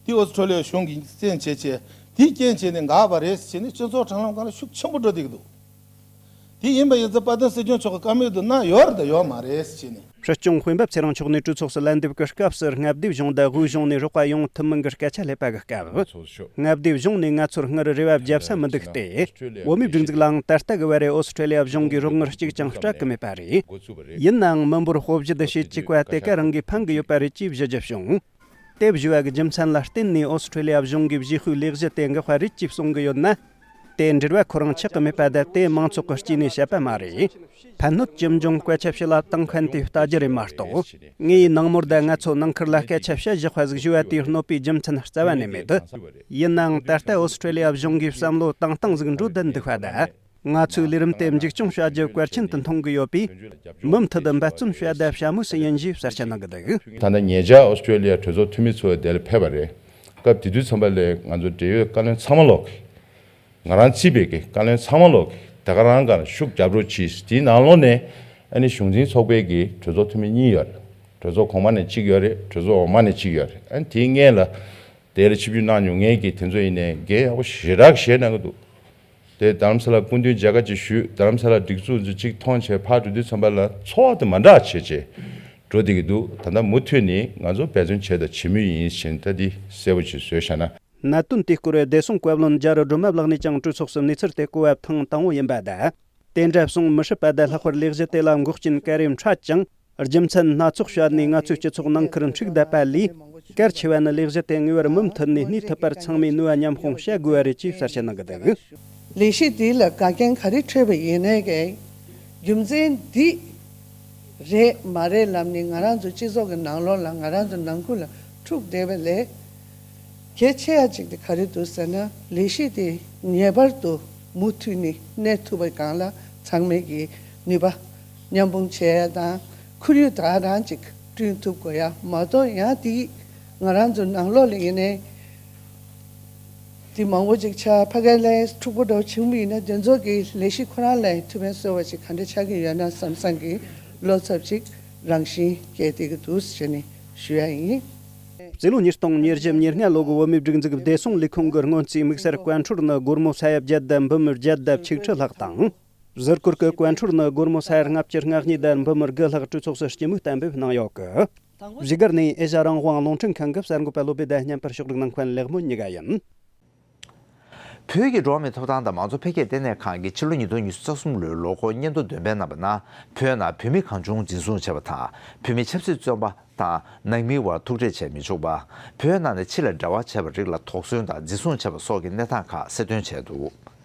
དེ་ཨོ་སི་ཁྲུ་ལི་ཡ་གཞུང་གིས་བཙན་བྱས་བྱས་དེའི་རྐྱེན་བྱས་ནས་འགག་པ་རེད་ཟེར་ནས་སྤྱི་ཚོགས་དྲ་ལམ་སྒང་ལ་ཤུགས་ཆེན་པོ་འགྲོ་བསྡད་ཀྱི་འདུག་དེ་ཡིན་པ་ཡིན་ཙང་དཔལ་ལྡན་སྲིད་སྐྱོང་མཆོག་གི་བཀའ་མོལ་དུ་གནང་ཡོད་རེད་དང་ཡོད་མ་རེད་ཟེར་ནས། སྲིད་སྐྱོང་འོས་འབབ་ཚེ་རིང་མཆོག་ནས་གྲོས་ཚོགས་སུ་ལན་འདེབས་ཀྱི་སྐབས་སུ་མངའ་སྡེ་གཞུང་དང་དབུས་གཞུང་ནས་རོགས་པ་ཡོང་ཐུབ་མིན་གྱི་སྐད་ཆ་སླེབས་པ་གི་སྐབས། མངའ་སྡེ་གཞུང་ནས་ང་ཚོར་སྔར་རེ་བ་བརྒྱབ་ས་མི་འདུག་སྟེ། བོད་མིའི་སྒྲིག་འཛུགས་ལའང་ད་ལྟ་གི་བར་རེ་ཨོ་སི་ཁྲུ་ལི་ཡ་གཞུང་གིས་རོགས་དངུལ་གཅིག་ཀྱང་སྤྲད་ཀྱི་མེད་པ་རེད། ཡིན་ནའང་མི་འབོར་སྤོ་བཞི་དང་ཞེ་གཅིག་པ་དེ་ག་རང་གིས་ཕན་གྱི་ཡོད་པ་རེད་ཅེས་བཤད་རྒྱུ་བྱུང་། དེ་བཞི་བ་གི་རྒྱུ་མཚན་ལ་བརྟེན་ནས་ཨོ་སི་ཁྲུ་ལི་ཡ་གཞུང་གིས་བཞེས་ཤོས་ལས་གཞི་དེ་འགག་པ་རེད་ཅེས་གསུང་གི་ཡོད་ན། དེ་འབྲེལ་བ་ཁོ་རང་ཆགས་ཀྱི་མེད་པ་དང་དེ་མང་ཚོགས་ཀྱི་སྐྱེས་ནས་བཤད་པ་མ་རེད། ཕན་གནོད་ཇི་འབྱུང་སྐད་ཆ་ཕྱི་ལ་བཏང་མཁན་དེ་ལྟ་རྒྱུ་རེད་མ་གཏོགས། ངས་ནང་མོལ་དང་ང་ཚོ་ནང་ཁུལ་ལ་སྐད་ཆ་བཤད་བཞག་པ་ཟིག་ཞུ་བ་དེའི་གནོད་པའི་རྒྱུ་མཚན་རྩ་བ་ནས་མེད། ཡིན་ནའང་ད་ལྟ་ཨོ་སི་ཁྲུ་ལི་ཡ་གཞུང་གིས་བསམ་བློ་བཏང་སྟངས་ཟིག་འགྲོ་བསྡད་འདུག་པ་དང་། ང་ཚོའི་ལས་རིམ་དེ་འཛུགས་སྐྱོང་བྱ་རྒྱུ་གལ་ཆེན་དུ་མཐོང་གི་ཡོད་པས། མུ་མཐུད་དུ་འབད་བརྩོན་བྱ་དང་བྱ་མུས་སུ་ཡིན་ཞེས་གསལ་བཤད་གནང་གི་འདུག་ད་ལྟ་ཉེ་ཆར་ཨོ་སི་ཁྲུ་ལི་ཡ་གྲོས་ཚོགས་འཐུས་མི་ཚོ་དེ་ལ་ཕེབས་པ་རེད། སྐབས་དེ་དུས་ཙམ་པ་ལ་ང་ཚོ་འབྲེལ་ཡོད་བཀའ་བློན་ཚང་མ་ལོག་གིས། ང་རང་བརྩིས་པའི་གི་བཀའ་བློན་ཚང་མ་ལོག་གིས་དེ་ག་རང་ག་ལ་ཤུགས་རྒྱབ་རོགས་གྱིས། དེའི་ནང་ལོགས་ནས་ཨ་ནི་གཞུང་འཛིན་ཚོགས་པའི་གི་གྲོས་ཚོགས་འཐུས་མི་གཉིས་ཡོད་རེད། གྲོས་ཚོགས་གོང་མ་ནས་གཅིག་ཡོད་རེད། གྲོས་ཚོགས་འོག་མ་ནས་གཅིག་ཡོད་རེད། ཨ་ནི་དེའི་སྔོན་ལ་དེ་ལ་ཆིབས་བསྒྱུར་གནང་མྱོང་མཁན་གྱི་དེ་ཚོ་ཡིན་ནའི་འགན་ཡག་པོ་ཞེ་དྲག་བཞེས་གནང་གི་འདུག་དེ་རྡ་རམ་ས་ལ་སྐུ་མདུན་མཇལ་ཁ་ཅིག་ཞུས། རྡ་རམ་ས་ལ་སྒྲིག་འཛུགས་ཚོ་གཅིག་མཐོང་བྱས་ཕར་འགྲོ་དུས་ཙམ་པ་ལ་ཚོར་བ་དེ་མ་འདྲ་བྱས་བྱས་འགྲོ་བསྡད་ཀྱི་འདུག་ད་ལྟ་མུ་མཐུད་ནས་ང་ཚོ་འབད་བརྩོན་བྱས་དང་བྱེད་མུས་ཡིན་ཞེས་ད་འདི་གསལ་པོ་ཅིག་བཟོས་བཞག་ན། གནད་དོན་དེའི་སྐོར་བདེ་སྲུང་བཀའ་བློན་རྒྱ་རི་སྒྲོལ་མ་ལགས་ནས་ཀྱང་གྲོས་ཚོགས་སུ་གནས་ཚུལ་དེ་གོ་བ་ཐེངས་དང་པོ་ཡིན་པ་དང་། དེ་འདྲ་གསུང་མི་སྲིད་པ་དང་ལྷག་པར་ལས་གཞི་དེ་ལ་འགོག་རྐྱེན་ག་རེ་འཕྲད་ཀྱང་རྒྱུ་མཚན་སྣ་ཚོགས་བཤད་ནས་ང་ཚོའི་སྤྱི་ཚོགས་ནང་ཁུལ་འཁྲུག་བསྡད་པ་ལས། གལ་ཆེ་བ་ནི་ལས་གཞི་དེ་ངེས་པར་མུ་མཐུད་ནས་གནས་ཐུབ་པར་ཚང་མས་ནུས་པ་མཉམ་སྤུངས་བྱ་དགོས་པ་རེད་ཅེས་གསལ་བཤད་གནང་གི་འདུག་ལས་གཞི་འདི་ལ་འགག་རྐྱེན་ག་རེ་འཕྲད་པ་ཡིན་ནའི་གི་རྒྱུ་མཚན་འདི་རེད་མ་རེད་ལབ་ནས་ང་རང་ཚོ་སྤྱི་ཚོགས་ཀྱི་ནང་ལོགས་ལ་ང་རང་ཚོ་ནང་ཁུལ་ལ་འཁྲུག་བསྡད་པ་ལས། གལ་ཆེ་ཡ་གཅིག་དེ་ག་རེ་འདུག་ཟེར་ན་ལས་གཞི་དེ་ངེས་པར་དུ་མུ་མཐུད་ནས་གནས་ཐུབ་པའི་སྒང་ལ་ཚང་མས་ཀྱི་ནུས་པ་མཉམ་སྤུངས་བྱེད་ཡ་དང་ཁོར་ཡུག་ད་ག་རང་ཅིག་བསྐྲུན་ཐུབ་དགོས་ཡ་མ་གཏོགས་ཡང་དེ་ང་རང་ཚོ་ནང་ལོགས་ལ་ཡིན་ནའི་དེ་མང་པོ་ཅིག་ཆགས་ཕ་གི་ལ་འཁྲུག་པོ་འདྲ་བོ་བྱུང་བ་ཡིན་ན་དེ་ཚོ་གི་ལས་གཞི་ཁོ་རང་ལ་ཐུགས་ཕན་གསོས་པ་ཅིག་ག་འདྲ་ཆགས་ཀྱི་ཡོད་ན་བསམ་བསམ་གྱི་བློ་འཚབ་ཅིག་རང་བཞིན་སྐྱེས་བསྡད་ཀྱི་འདུག་ཟེར་ནས་ཞུ་ཡ་ཡིན། རྩིས་ལོ་ཉིས་སྟོང་ཉེར་བཞི་ཉེར་ལྔ་ལོ་གི་བོད་མིའི་སྒྲིག་འཛུགས་བདེ་སྲུང་ལས་ཁུངས་ཀྱི་སྔོན་རྩིས་དམིགས་བསལ་བཀའ་འཁྲོལ་ནི་སྒོར་མོ་ས་ཡ་བརྒྱད་དང་འབུམ་བརྒྱད་དང་ཆིག་ཁྲི་ལྷག་དང་། ཟུར་བཀོལ་གྱི་བཀའ་འཁྲོལ་ནི་སྒོར་མོ་ས་ཡ་ལྔ་བཅུ་ང་གཉིས་དང་འབུམ་དགུ་ལྷག་གྲོས་ཚོགས་སུ་སྤྱི་མོས་གཏན་འབེབས་གནང་ཡོད་གི། བཞུགས་སྒར་ནས་ཨེ་ཤ་རང་དབང་རླུང་འཕྲིན་ཁང་གི་གསར་འགོད་པ་བློ་བྷེ་དང་མཉམ་པར་ཕྱོགས་སྒྲིག་གནང་མཁན་ལེགས་མོ་གཉིས་ཀ་ཡིན། བོད་ཀྱི་འགྲོ་བ་མིའི་ཐོབ་ཐང་དང་མང་གཙོ་འཕེལ་རྒྱས་ལྟེ་གནས་ཁང་གིས་ཕྱི་ལོ་ཉིས་སྟོང་ཉི་ཤུ་རྩ་གསུམ་ལོའི་ལོ་འཁོར་སྙན་ཐོ་འདོན་སྤེལ་གནང་པ་ན། བོད་ནང་བོད་མི་གང་བྱུང་འཛིན་བཟུང་བྱས་པ་དང་། བོད་མི་ཆབ་སྲིད་བཙོན་པ་དང་ནང་མིའི་དབར་ཐུག་འཕྲད་བྱས་མི་ཆོག་པ། བོད་ནང་ནས་ཕྱི་ལ་འབྲེལ་བ་བྱས་པའི་རིགས་ལ་དོགས་ཟོན་དང་འཛིན་བཟུང་བྱས་པ་སོགས་ཀྱི་གནས་སྟངས་ཁག་གསལ་སྟོན་བྱས་འདུག་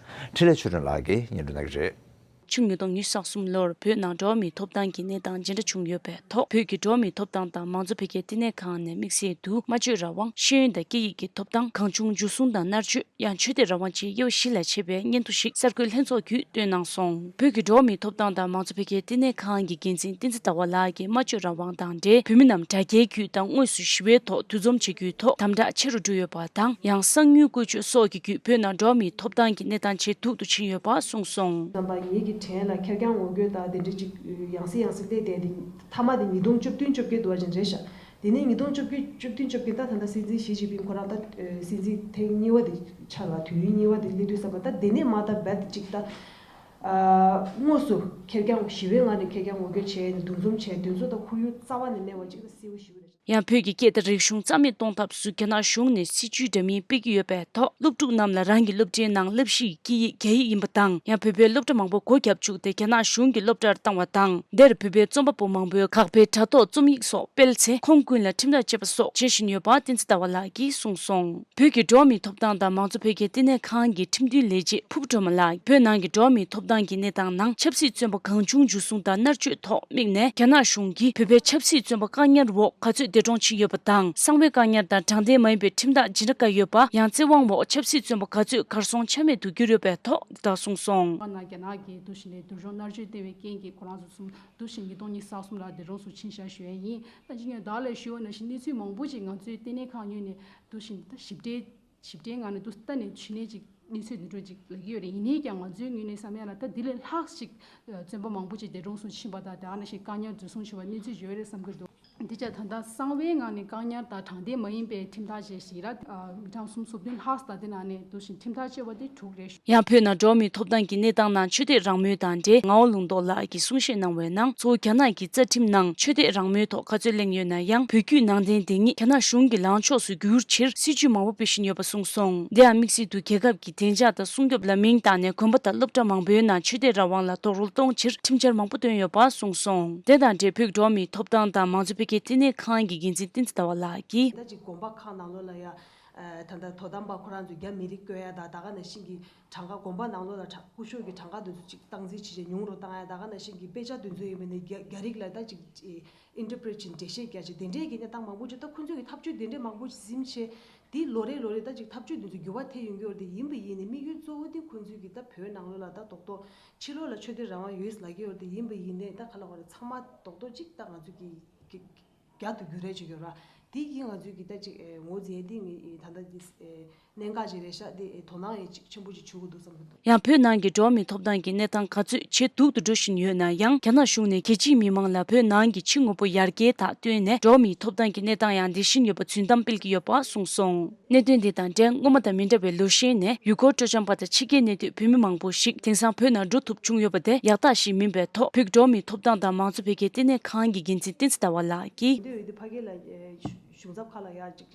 འཕྲིན་ལས་ཆོས་སྒྲོན་ལགས་ཀྱིས་སྙན་སྒྲོན་གནང་གི་རེད། ཕྱི་ལོ་ཉིས་སྟོང་ཉི་ཤུ་རྩ་གསུམ་ལོར་བོད་ནང་འགྲོ་བ་མིའི་ཐོབ་ཐང་གི་གནས་སྟངས་ཇི་འདྲ་བྱུང་ཡོད་པའི་ཐོག་བོད་ཀྱི་འགྲོ་བ་མིའི་ཐོབ་ཐང་དང་མང་གཙོ་འཕེལ་རྒྱས་ལྟེ་གནས་ཁང་ནས་དམིགས་བསལ་དུ་སྨྲ་བརྗོད་རང་དབང་། ཤེས་ཡོན་དང་སྐད་ཡིག་གི་ཐོབ་ཐང་། གང་བྱུང་འཇུ་བཟུང་དང་མནར་གཅོད། ཡང་ཆོས་དད་རང་དབང་བཅས་དབྱེ་བ་བཞི་ལ་ཕྱེ་བའི་སྙན་ཐོ་ཞིག་གསར་འགོད་ལྷན་ཚོགས་བརྒྱུད་བཏོན་གནང་སོང་། བོད་ཀྱི་འགྲོ་བ་མིའི་ཐོབ་ཐང་དང་མང་གཙོ་འཕེལ་རྒྱས་ལྟེ་གནས་ཁང་གི་འགན་འཛིན་བསྟན་འཛིན་ཟླ་བ་ལགས་ཀྱིས་སྨྲ་བརྗོད་རང་དབང་དང་འབྲེལ་བོད་མི་རྣམས་དྲ་རྒྱའི་བརྒྱུད་དང་དངོས་སུ་ཞི་བའི་ཐོག་འདུ་འཛོམས་བྱེད་རྒྱུའི་ཐོག་དམ་དྲག་ཆེ་རུ་འགྲོ་ཡོད་པ་དང་། ཡང་གསང་མྱུལ་བཀོལ་སྤྱོད་སོགས་ཀྱི་བརྒྱུད་བོད་ནང་འགྲོ་བ་མིའི་ཐོབ་ཐང་གི་གནས་སྟངས་ཇེ་སྡུག་ཏུ་ཕྱིན་ཡོད་པ་གསུངས་སོང་། རྣམ་པ་ངེད་ཀྱི་དྲན་ལ་ཁེར་རྐྱང་ངོ་རྒོལ་དང་དེ་འདྲ་ཅིག་ཡང་སེ་ཡང་སེ་སླེབས་བསྡད་དེ་མཐའ་མ་དེ་ཉིས་སྟོང་བཅུ་བདུན་བཅོ་བརྒྱད་དུ་བ་ཅན་རེད་ཤག་དེ་ནས་ཉིས་སྟོང་བཅོ་བརྒྱད་བཅུ་བདུན་བཅོ་བརྒྱད་ད་ད་ལྟ་སྲིད་འཛིན་ཞི་ཅིན་ཕིང་ཁོ་རང་ད་སྲིད་འཛིན་ཐེངས་གཉིས་པ་དེ་ཆགས་ལ་དུས་ཡུན་གཉིས་པ་དེ་སླེབས་དུས་ཙམ་པ་ད་དེ་ནས་མ་ད་རྦད་ཅིག་ད་དངོས་སུ་ཁེར་རྐྱང་ཞི་བའི་ངང་ནས་ཁེར་རྐྱང་ངོ་རྒོལ་བྱས་ནས་འདུ་འཛོམས་བྱས་དེ་ཚོ་ད་ཁོར་ཡུག་རྩ་བ་ནས་མེད་པ་ཅིག་ད་གསལ་པོ་ཞེ་པོ་རེད། ཡང་བོད་ཀྱི་སྐད་དང་རིག་གཞུང་རྩ་མེད་གཏོང་ཐབས་སུ་རྒྱ་ནག་གཞུང་ནས་སྲིད་ཇུས་འདྲ་མིན་སྤེལ་གྱི་ཡོད་པའི་ཐོག་སློབ་ཕྲུག་རྣམས་ལ་རང་གི་སློབ་གྲྭའི་ནང་བསླབ་གཞི་ཡི་སྐད་ཡིག་རྒྱ་ཡིག་ཡིན་པ་དང་། ཡང་བོད་པའི་སློབ་གྲྭ་མང་པོ་སྒོ་བརྒྱབ་བཅུག་སྟེ་རྒྱ་ནག་གཞུང་གི་སློབ་གྲྭར་བཏང་བ་དང་། འདིར་བོད་པའི་རྩོམ་པ་པོ་མང་པོས་དགག་པའི་དྲ་ཐོག་རྩོམ་ཡིག་སོགས་སྤེལ་ཚེ་ཁོང་ཀུན་ལ་ཁྲིམས་ཐག་བཅད་པ་སོགས་བྱེད་བཞིན་ཡོད་པ་བསྟན་འཛིན་ཟླ་བ་ལགས་ཀྱིས་གསུངས་སོང་། བོད་ཀྱི་འགྲོ་བ་མིའི་ཐོབ་ཐང་དང་མང་གཙོ་འཕེལ་རྒྱས་ལྟེ་གནས་ཁང་གི་ཁྲིམས་མཐུན་ལས་བྱེད་ཕུབ་སྒྲོལ་མ་ལགས་བོད་ནང་གི་འགྲོ་བ་མིའི་ཐོབ་ ཐང་གི་གནས་སྟངས་ནང་ཆབ་སྲིད་བཙོན་པ་གང་བྱུང་འཇུ་བཟུང་དང་མནར་གཅོད་ཐོག་དམིགས་ནས། རྒྱ་ནག་གཞུང་གིས་བོད་པའི་ཆབ་སྲིད་བཙོན་པ་བཀག་ཉར་འོག་ག་ཚོད་འདས་གྲོངས་ཕྱིན་ཡོད་པ་དང་། གསང་བའི་བཀག་ཉར་དང་དྲང་བདེན་མ་ཡིན་པའི་ཁྲིམས་ཐག་ཇི་འདྲ་བཀལ་ཡོད་པ། ཡང་བཙན་དབང་འོག་ཆབ་སྲིད་བཙོན་པ་ག་ཚོད་གར་སོང་ཆ་མེད་དུ་གྱུར་ཡོད་པའི་ཐོག་འདི་ལྟར་གསུངས་སོང་། ང་རྒྱ་ནག་གིས་འདུག་བཞིན་ནས་སྡུག་སྦྱོང་མནར་གཅོད་བསྟེན་པའི་རྐྱེན་གྱིས་ཁོ་རང་ཚོ་གསུམ་འདུག་བཞིན་ཉིས་སྟོང་ཉི་ཤུ་རྩ་གསུམ་ལ་འདས་གྲོངས་སུ་ཕྱིན་བཞག་ཞུ་ཡ་ཡིན། ད་ཅི་ཉོན་བདག་ལ་ཞུ་བ་ནང་བཞིན་གནས་ཚུལ་མང་པོ་ཅིག་ང་ཚོའི་ལྟེ་གནས་ཁང་ངོས་ནས་འདུག་བཞིན་ད་ཞིབ་ཕྲའི་ཞིབ་ཕྲའི་ངང་ནས་འདུག་ལྟ་ནས་ཕྱི་ནས་ཅིག་གནས་ཚུལ་འདི་འདྲ་ཅིག་ལབ་ཀྱི་ཡོད་རེད། ཡིན་ནའི་ཀྱང་ང་ཚོའི་ངོས་ནས་བསམ་ཡ་ལ་ད་འདི་ལས་ལྷག་ཅིག་བཙོན་པ་མང་པོ་ཅིག་འདས་གྲོངས་སུ་ཕྱིན་པ་དང་དེ་ནང་བཞིན་བཀག་ཉར་འཛིན་བཟུང་བྱས་པ་གནས་ཚུལ་ཡོད་རེད་བསམ་གྱི་འདུག་འདི་ཅག་ད་ལྟ་གསང་བའི་ངང་ནས་བཀག་ཉར་དང་དྲང་བདེན་མ་ཡིན་པའི་ཁྲིམས་ཐག་བཅད་ཞིག་ལ་མི་གྲངས་སུམ་ཅུ་སོ་བདུན་ལྷག་ཙམ་དེ་ནང་ནས་འདུག་བཞིན་ཁྲིམས་ཐག་བཅད་པ་དེ་དྲུག་རེད། ཡང་བོད་ནང་འགྲོ་བ་མིའི་ཐོབ་ཐང་གི་གནས་སྟངས་ནང་ཆོས་དད་རང་མོས་དང་འབྲེལ་ངག་དབང་ལུང་རྟོགས་ལགས་ཀྱིས་གསུང་བཤད་གནང་བའི་ནང་། གཙོ་བོ་རྒྱ་ནག་གི་རྩ་ཁྲིམས་ནང་ཆོས་དད་རང་མོས་ཐོག་ག་ཚོད་གླེང་ཡོད་ན་ཡང་། བོད་བརྒྱུད་ནང་བསྟན་འདི་ཉིད་རྒྱ་ནག་གཞུང་གི་ལངས་ཕྱོགས་སུ་བསྒྱུར་ཕྱིར་སྲིད་ཇུས་མང་པོ་སྤེལ་བཞིན་ཡོད་པ་གསུངས་སོང་། དེ་ཡང་དམིགས་བསལ་དུ་རྒྱལ་ཁབ་ཀྱི་བདེ་འཇགས་དང་སྲུང་སྐྱོབ་ལ་མིང་བཏགས་ནས་དགོན་པ་དང་སློབ་གྲྭ་མང་པོའི་ནང་ཆོས་དད་རང་དབང་ལ་རྡོག་རོལ་གཏོང་ཕྱིར་ཁྲིམས་འཆར་མང་པོ་བཏོན་ཡོད་པ་གསུངས་སོང་། དེ་དང་འབྲེལ་བོད་འགྲོ་བ་མིའི་ཐོབ་ཐང་དང་མང་གཙོ་འཕེལ་རྒྱས་ལྟེ་གནས་ཁང་གི་འགན་འཛིན་བསྟན་འཛིན་ཟླ་བ་ལགས་ཀྱིས། ད་ཅིག་དགོན་པ་ཁག་ནང་ལོགས་ལ་ཡ། ད་ལྟ་དོ་དམ་པ་ཁོ་རང་ཚོས་རྒྱ་མི་རིགས་བསྐོ་ཡ་དང་ད་ག་ནང་བཞིན་གྱི་གྲངས་ཀ་དགོན་པ་ནང་ལོགས་ལ་གྲངས་སྐུ་ཞབས་ཀྱི་གྲངས་ཀ་དེ་ཚོ་ཅིག་སྟངས་འཛིན་བྱེད་བྱེད་ཉུང་རུ་བཏང་ཡ་ད་ག་ནང་བཞིན་གྱི་དཔེ་ཆ་དེ་ཚོ་ཡིན་པ་ནི་རྒྱ་རྒྱ་རིགས་ལ་ད་ཅིག་ཨིན་ཊར་པི་རི་ཊི་བྱེད་འགྲེལ་བཤད་རྒྱག་བྱེད་དེ་འདྲའི་གི་གནས་སྟངས་མང་པོ་ཅིག་ད་ཁོང་ཚོས་ཀྱི་ཐབས་ཇུས་དེ་འདྲའི་མང་པོ་ཅིག་ཟིན་བྱས་དེ་ལོ་རེ་ལོ་རེ་ད་ཅིག་ཐབས་ཇུས་དེ་ཚོ་འགྱུར་བ་ཐེབས་ཡོང་གི་ཡོད་རེད་དེ་ཡིན་པ་ཡིན་ནའི་དམིགས་ཡུལ་གཙོ་བོ་དེ་ཁོང་ཚོས་ཀྱི་ད་བོད་ནང་ལོགས་ལ་ད་རྡོག་རྡོག་ཕྱི་ལོགས་ལ་ཆོས་དད་རང་དབང་ཡོད་ལབ་ཀྱི་ཡོད་རེད་དེ་ཡིན་པ་ཡིན་ནའི་ད་ག་ལ་བ་རེད་ཚང་མ་རྡོག་རྡོག་ཅིག་ད་ང་ཚོས་ཀྱི་ཀྱི། རྒྱ་དུ་འགྱུར་རེ་བྱེད་ཀྱི་ཡོད་ར། དེ་ཡིན་ང་ཚོས་ཀྱི་ད་ཅིག་ངོ་འཛིན་ཏིང་ངེ་ད་ལྟ་ཅིག་གནད་འགག་ཅིག་རེད་ཤག་དེ་དོ་སྣང་ཡང་ཅིག་ཆེན་པོ་ཅིག་བྱེད་དགོས་འདུག་བསམ་གྱི་འདུག་ཡང་བོད་ནང་གི་འགྲོ་བ་མིའི་ཐོབ་ཐང་གི་གནས་སྟངས་ག་ཚོད་ཇེ་སྡུག་ཏུ་འགྲོ་བཞིན་ཡོད་ན་ཡང་། རྒྱ་ནག་གཞུང་ནས་རྒྱལ་སྤྱིའི་མི་མང་ལ་བོད་ནང་གི་ཕྱི་དངོས་པོ་ཡར་རྒྱས་དང་བསྟུན་ནས་འགྲོ་བ་མིའི་ཐོབ་ཐང་གི་གནས་སྟངས་ཡང་འདི་བཞིན་ཡོད་པ་རྫུན་གཏམ་སྤེལ་གྱི་ཡོད་པ་གསུངས་སོང་། གནད་དོན་འདི་དང་འབྲེལ་སྔོན་མ་དང་མི་འདྲ་བའི་ལོ་ཤས་ནས་ཡུལ་སྐོར་སྤྲོ་འཆམ་པ་དང་ཕྱི་རྒྱལ་གནས་སྡོད་བོད་མི་མང་པོ་ཞིག་དེང་སང་བོད་ནང་འགྲོ་ཐུབ་བྱུང་ཡོད་པ་དེ་ཡག་རྟགས་ཤིག་མིན་པའི་ཐོག་བོད་འགྲོ་བ་མིའི་ཐོབ་ཐང་དང་མང་གཙོ་འཕེལ་རྒྱས་ལྟེ་གནས་ཁང་གི་འགན་འཛིན་བསྟན་འཛིན་ཟླ་བ་ལགས་ཀྱིས། འདི་འདི་ཕ་གི་ལ་གཞུང་ཚབ་ཁག་ལ་ཡ་ཅིག་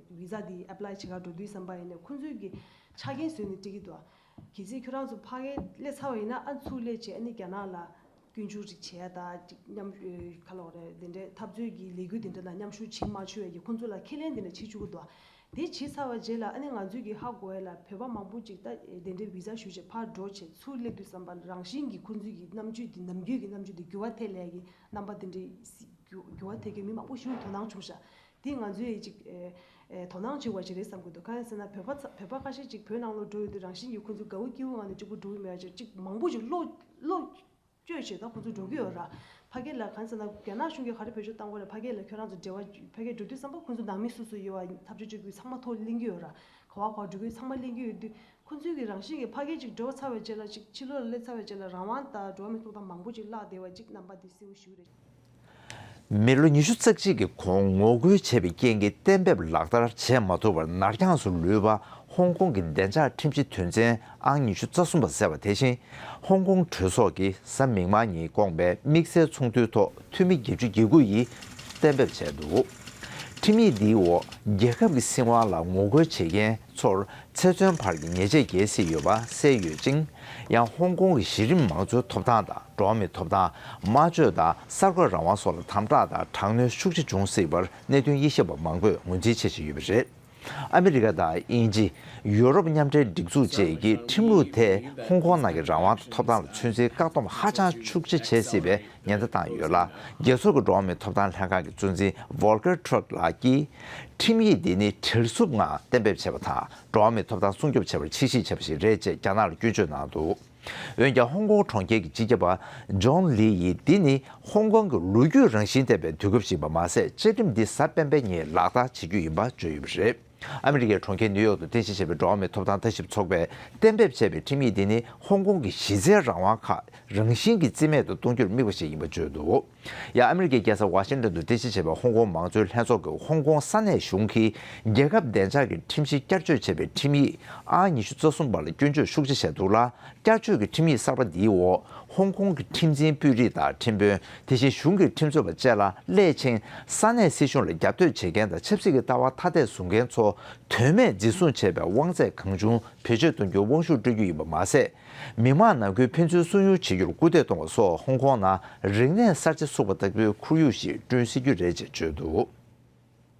བི་ཛ་འདི་ཨེབ་ལའི་བྱེད་གར་འགྲོ་དུས་ཙམ་པ་ཡིན་ནའི་ཁོང་ཚོས་ཀྱི་ཆ་རྐྱེན་བཟོས་ནས་སྤྲད་ཀྱི་འདུག་གལ་སྲིད་ཁྱོད་རང་ཚོ་ཕ་གི་སླེབས་ཚར་བ་ཡིན་ན་ཨ་ཚུར་སླེབས་བྱས་ཨ་ནི་རྒྱ་ནག་ལ། སྐྱོན་བརྗོད་ཅིག་བྱས་ད་ཅིག་མཉམ་ཁ་ལོག་རེད་དེ་འདྲའི་འཐབ་རྩོད་ཀྱི་ལས་འགུལ་དེ་འདྲ་ལ་མཉམ་ཞུགས་བྱེད་མ་བཅུག་ཡ་གི་ཁོང་ཚོ་ལ་ཁས་ལེན་དེ་འདྲ་བྱེད་བཅུག་གི་འདུག་དེ་བྱས་ཚར་བ་རྗེས་ལ་ཨ་ནི་ང་ཚོས་ཀྱི་ཧ་གོ་ཡ་ལ་བོད་པ་མང་པོ་ཅིག་ད་དེ་འདྲའི་བི་ཛ་ཞུས་བྱས་ཕར་འགྲོ་བྱས་ཚུར་སླེབས་དུས་ཙམ་པ་རང་བཞིན་གྱི་ཁོང་ཚོའི་གི་རྣམ་དཔྱོད་དེ་ནམ་རྒྱུན་གྱི་རྣམ་དཔྱོད་དེ་འགྱུར་བ་ཐེབས་ལས་ཀྱི་རྣམ་པ་དེ་འདྲའི་སི་འགྱུར་འགྱུར་བ་ཐེབས་མཁན་མི་མང་པོ་ཞིག་དོ་སྣང་བྱུང་ཤག་དེ་ང་ཚོས་ཅིག་ཨེ་ཨེ་དོ་སྣང་བྱེད་དགོས་ཅིག་རེད་བསམ་གྱི་འདུག་གང་ཡིན་ཟེར་ན་བོད་པ་ཚ་བོད་པ་ཁ་ཤས་ཅིག་བོད་ནང་ལོགས་འགྲོ་ཡོད་དུས་རང་བཞིན་གྱི་ཁོང་ཚོ་དགའ་བོ་སྐྱིད་བོ་ངང་ནས་གཅིག་པུ་འགྲོ་གི་མེད་ཅིག་ཅིག་མང་པོ་ཅིག་བློ་བློ་བཅོས་བྱས་ད་ཁོང་ཚོ་འགྲོ་གི་ཡོད་ར། ཕ་གི་ལ་གང་ཟེར་ན་རྒྱ་ནག་གཞུང་གིས་ག་རེ་བེད་སྤྱོད་བཏང་དགོས་རེད། ཕ་གི་ལ་ཁྱོད་རང་ཚོ་འབྲེལ་བ་ཕ་གི་འགྲོ་དུས་ཙམ་པ་ཁོང་ཚོ་ནང་མི་སུ་སུ་ཡོད་བ་ཐག་གཅོད་བྱེད་དགོས་ཚང་མ་ཐོ་གླེང་གི་ཡོད་ར། ག་བ་ག་བ་འགྲོ་གི་ཚང་མ་གླེང་གི་ཡོད་དུས་ཁོང་ཚོའི་གི་རང་བཞིན་གྱི་ཕ་གི་ཅིག་འགྲོ་ཚར་བའི་རྗེས་ལ་ཅིག་ཕྱི་ལོགས་ལ་སླེབས་ཚར་བའི་རྗེས་ལ་རང་དབང་དང་འགྲོ་བ་མིའི་ཐོབ་ཐང་མང་པོ་ཅིག་བརླག་བསྡད་པ་ཅིག་རྣམ་པ་འདི་གསལ་བོ་ཞུ་གི་རེད། མི་ལོ་ཉི་ཤུ་རྩ་གཅིག་གི་གོང་ངོ་རྒོལ་བྱས་པའི་རྐྱེན་གྱིས་གཏན་འབེབས་ལག་བསྟར་བྱེད་མ་ཐུབ་པར་ནར་འགྱངས་སུ་ལུས་པ་ཧོང་ཀོང་གི་བདེ་འཇགས་ཁྲིམས་གཞི་དོན་ཚན་ཨང་ཉི་ཤུ་རྩ་གསུམ་པ་གསལ་བ་དེ་བཞིན། ཧོང་ཀོང་གྲོས་ཚོགས་ཀྱིས་གཟའ་མིག་དམར་ཉིན་བསྐོངས་པའི་དམིགས་བསལ་ཚོགས་འདུའི་ཐོག་འཐུས་མི་བརྒྱད་ཅུ་གྱ་དགུ་ཡིས་གཏན་འབེབས་བྱས་འདུག་ཁྲིམས་ཡིག་འདིའི་འོག་རྒྱལ་ཁབ་ཀྱི་སྲིད་དབང་ལ་ངོ་རྒོལ་བྱེད་མཁན་ཚོར་ཚེ་བཙོན་བར་གྱི་ཉེས་ཆད་འགེལ་སྲིད་ཡོད་པ་གསལ་ཡོད་ཅིང་། ཡང་ཧོང་ཀོང་གི་གཞི་རིམ་མང་གཙོའི་ཐོབ་ཐང་དང་འགྲོ་བ་མིའི་ཐོབ་ཐང་། སྨྲ་བརྗོད་དང་གསར་འགོད་རང་དབང་སོགས་ལ་དམ་དྲག་དང་དྲག་གནོན་ཤུགས་ཆེ་འབྱུང་སྲིད་པར་གནད་དོན་དབྱེ་ཞིབ་པ་མང་པོས་ངོས་འཛིན་བྱེད་བཞིན་ཡོད་པ་རེད། ཨ་མི་རི་ཀ་དང་དབྱིན་ཇི། ཡུ་རོབ་མཉམ་འབྲེལ་སྒྲིག་འཛུགས་བཅས་ཀྱིས་ཁྲིམས་ལུགས་དེས་ཧོང་ཀོང་ནང་གི་རང་དབང་དང་ཐོབ་ཐང་ལ་ཚོད་འཛིན་བཀག་སྡོམ་ཧ་ཅང་ཤུགས་ཆེ་བྱེད་སྲིད་པའི་ཉེན་བརྡ་བཏང་ཡོད་ལ། རྒྱལ་ཚོགས་ཀྱི་འགྲོ་བ་མིའི་ཐོབ་ཐང་ལྷན་ཁང་གི་གཙོ་འཛིན་ཝོལ་ཀར་ཊུརཀ་ལགས་ཀྱིས། ཁྲིམས་ཡིག་འདི་ནི་བྲེལ་ཟུག་ངང་གཏན་འབེབས་བྱས་པ་དང་། འགྲོ་བ་མིའི་ཐོབ་ཐང་སྲུང་སྐྱོབ་བྱེད་པར་ཕྱིར་བཤིག་བྱས་པ་ཞིག་རེད་ཅེས་རྒྱ་ནག་ལ་སྐྱོན་བརྗོད་གནང་འདུག་འོན་ཀྱང་ཧོང་ཀོང་གྲོང་ཁྱེར་གྱི་སྤྱི་ཁྱབ་པ་ཇོན་ལི་ཡིས་འདི་ནི་ཧོང་ཀོང་གི་ལོ་རྒྱུས་རང་བཞིན་ལྡན་པའི་དུས་སྐབས་ཤིག་ཡིན་པ་མ་ཟད། བཅའ་ཁྲིམས་འདི་གཟའ་སྤེན་པའི་ཉིན་ལག་བསྟར་བྱེད་རྒྱུ་ཡིན་པ་བརྗོད་ཡོད་པ་རེད། ཨ་མི་རི་ཀའི་གྲོང་ཁྱེར་ནིའུ་ཡོག་ཏུ་རྟེན་གཞི་བྱས་པའི་འགྲོ་བ་མིའི་ཐོབ་ཐང་ལྟ་ཞིབ་ཚོགས་པས་གཏན་འབེབས་བྱས་པའི་ཁྲིམས་ཡིག་འདི་ནི་ཧོང་ཀོང་གི་གཞི་རྩའི་རང་དབང་ཁག་རང་བཞིན་གྱིས་རྩིས་མེད་དུ་གཏོང་རྒྱུར་དམིགས་པ་ཞིག་ཡིན་པ་བརྗོད་འདུག་ཡང་ཨ་མི་རི་ཀའི་རྒྱལ་ས་ཝ་ཤིང་ཏོན་དུ་རྟེན་གཞི་བྱས་པའི་ཧོང་ཀོང་མང་གཙོའི་ལྷན་ཚོགས་ཀྱིས་ཧོང་ཀོང་ས་གནས་གཞུང་གིས་རྒྱལ་ཁབ་བདེ་འཇགས་ཀྱི་ཁྲིམས་གཞི་བསྐྱར་བཅོས་བྱས་པའི་ཁྲིམས་ཡིག་ཨང་ཉི་ཤུ་རྩ་གསུམ་པ་ལ་སྐྱོན་བརྗོད་ཤུགས་ཆེ་བྱས་འདུག་ལ། བསྐྱར་བཅོས་ཀྱི་ཁྲིམས་ཡིག་གསར་པ་འདིའི་འོག་ཧོང་ཀོང་གི་ཁྲིམས་འཛིན་དཔོན་རིགས་དང་ཁྲིམས་དཔོན། དེ་བཞིན་གཞུང་གི་ཁྲིམས་རྩོད་པ་བཅས་ལ་སླད་ཕྱིན་ས་གནས་སྲིད་གཞུང་ལ་རྒྱབ་གཏོད་བྱེད་མཁན་དང་ཆབ་སྲིད་ཀྱི་ལྟ་བ་ཐ་དད་བཟུང་མཁན་ཚོ་དོན་མེད་འཛིན་བཟུང་བྱས་པའི་དབང་ཚད་གང་བྱུང་བེད་སྤྱོད་གཏོང་རྒྱུའི་དབང་ཤུགས་སྤྲོད་རྒྱུ་ཡིན་པ་མ་ཟད། མི་དམངས་ནང་ཁུལ་ཕན་ཚུན་སུན་དབྱུང་བྱེད་རྒྱུར་སྐུལ་འདེད་གཏོང་བ་སོགས་ཧོང་ཀོང་ནང་རིག་གནས་གསར་བརྗེ་ཚུགས་པ་ལྟ་བུའི་ཁོར་ཡུག་ཞིག་བསྐྲུན་སྲིད་རྒྱུ་རེད་ཅེས་བརྗོད་འདུག་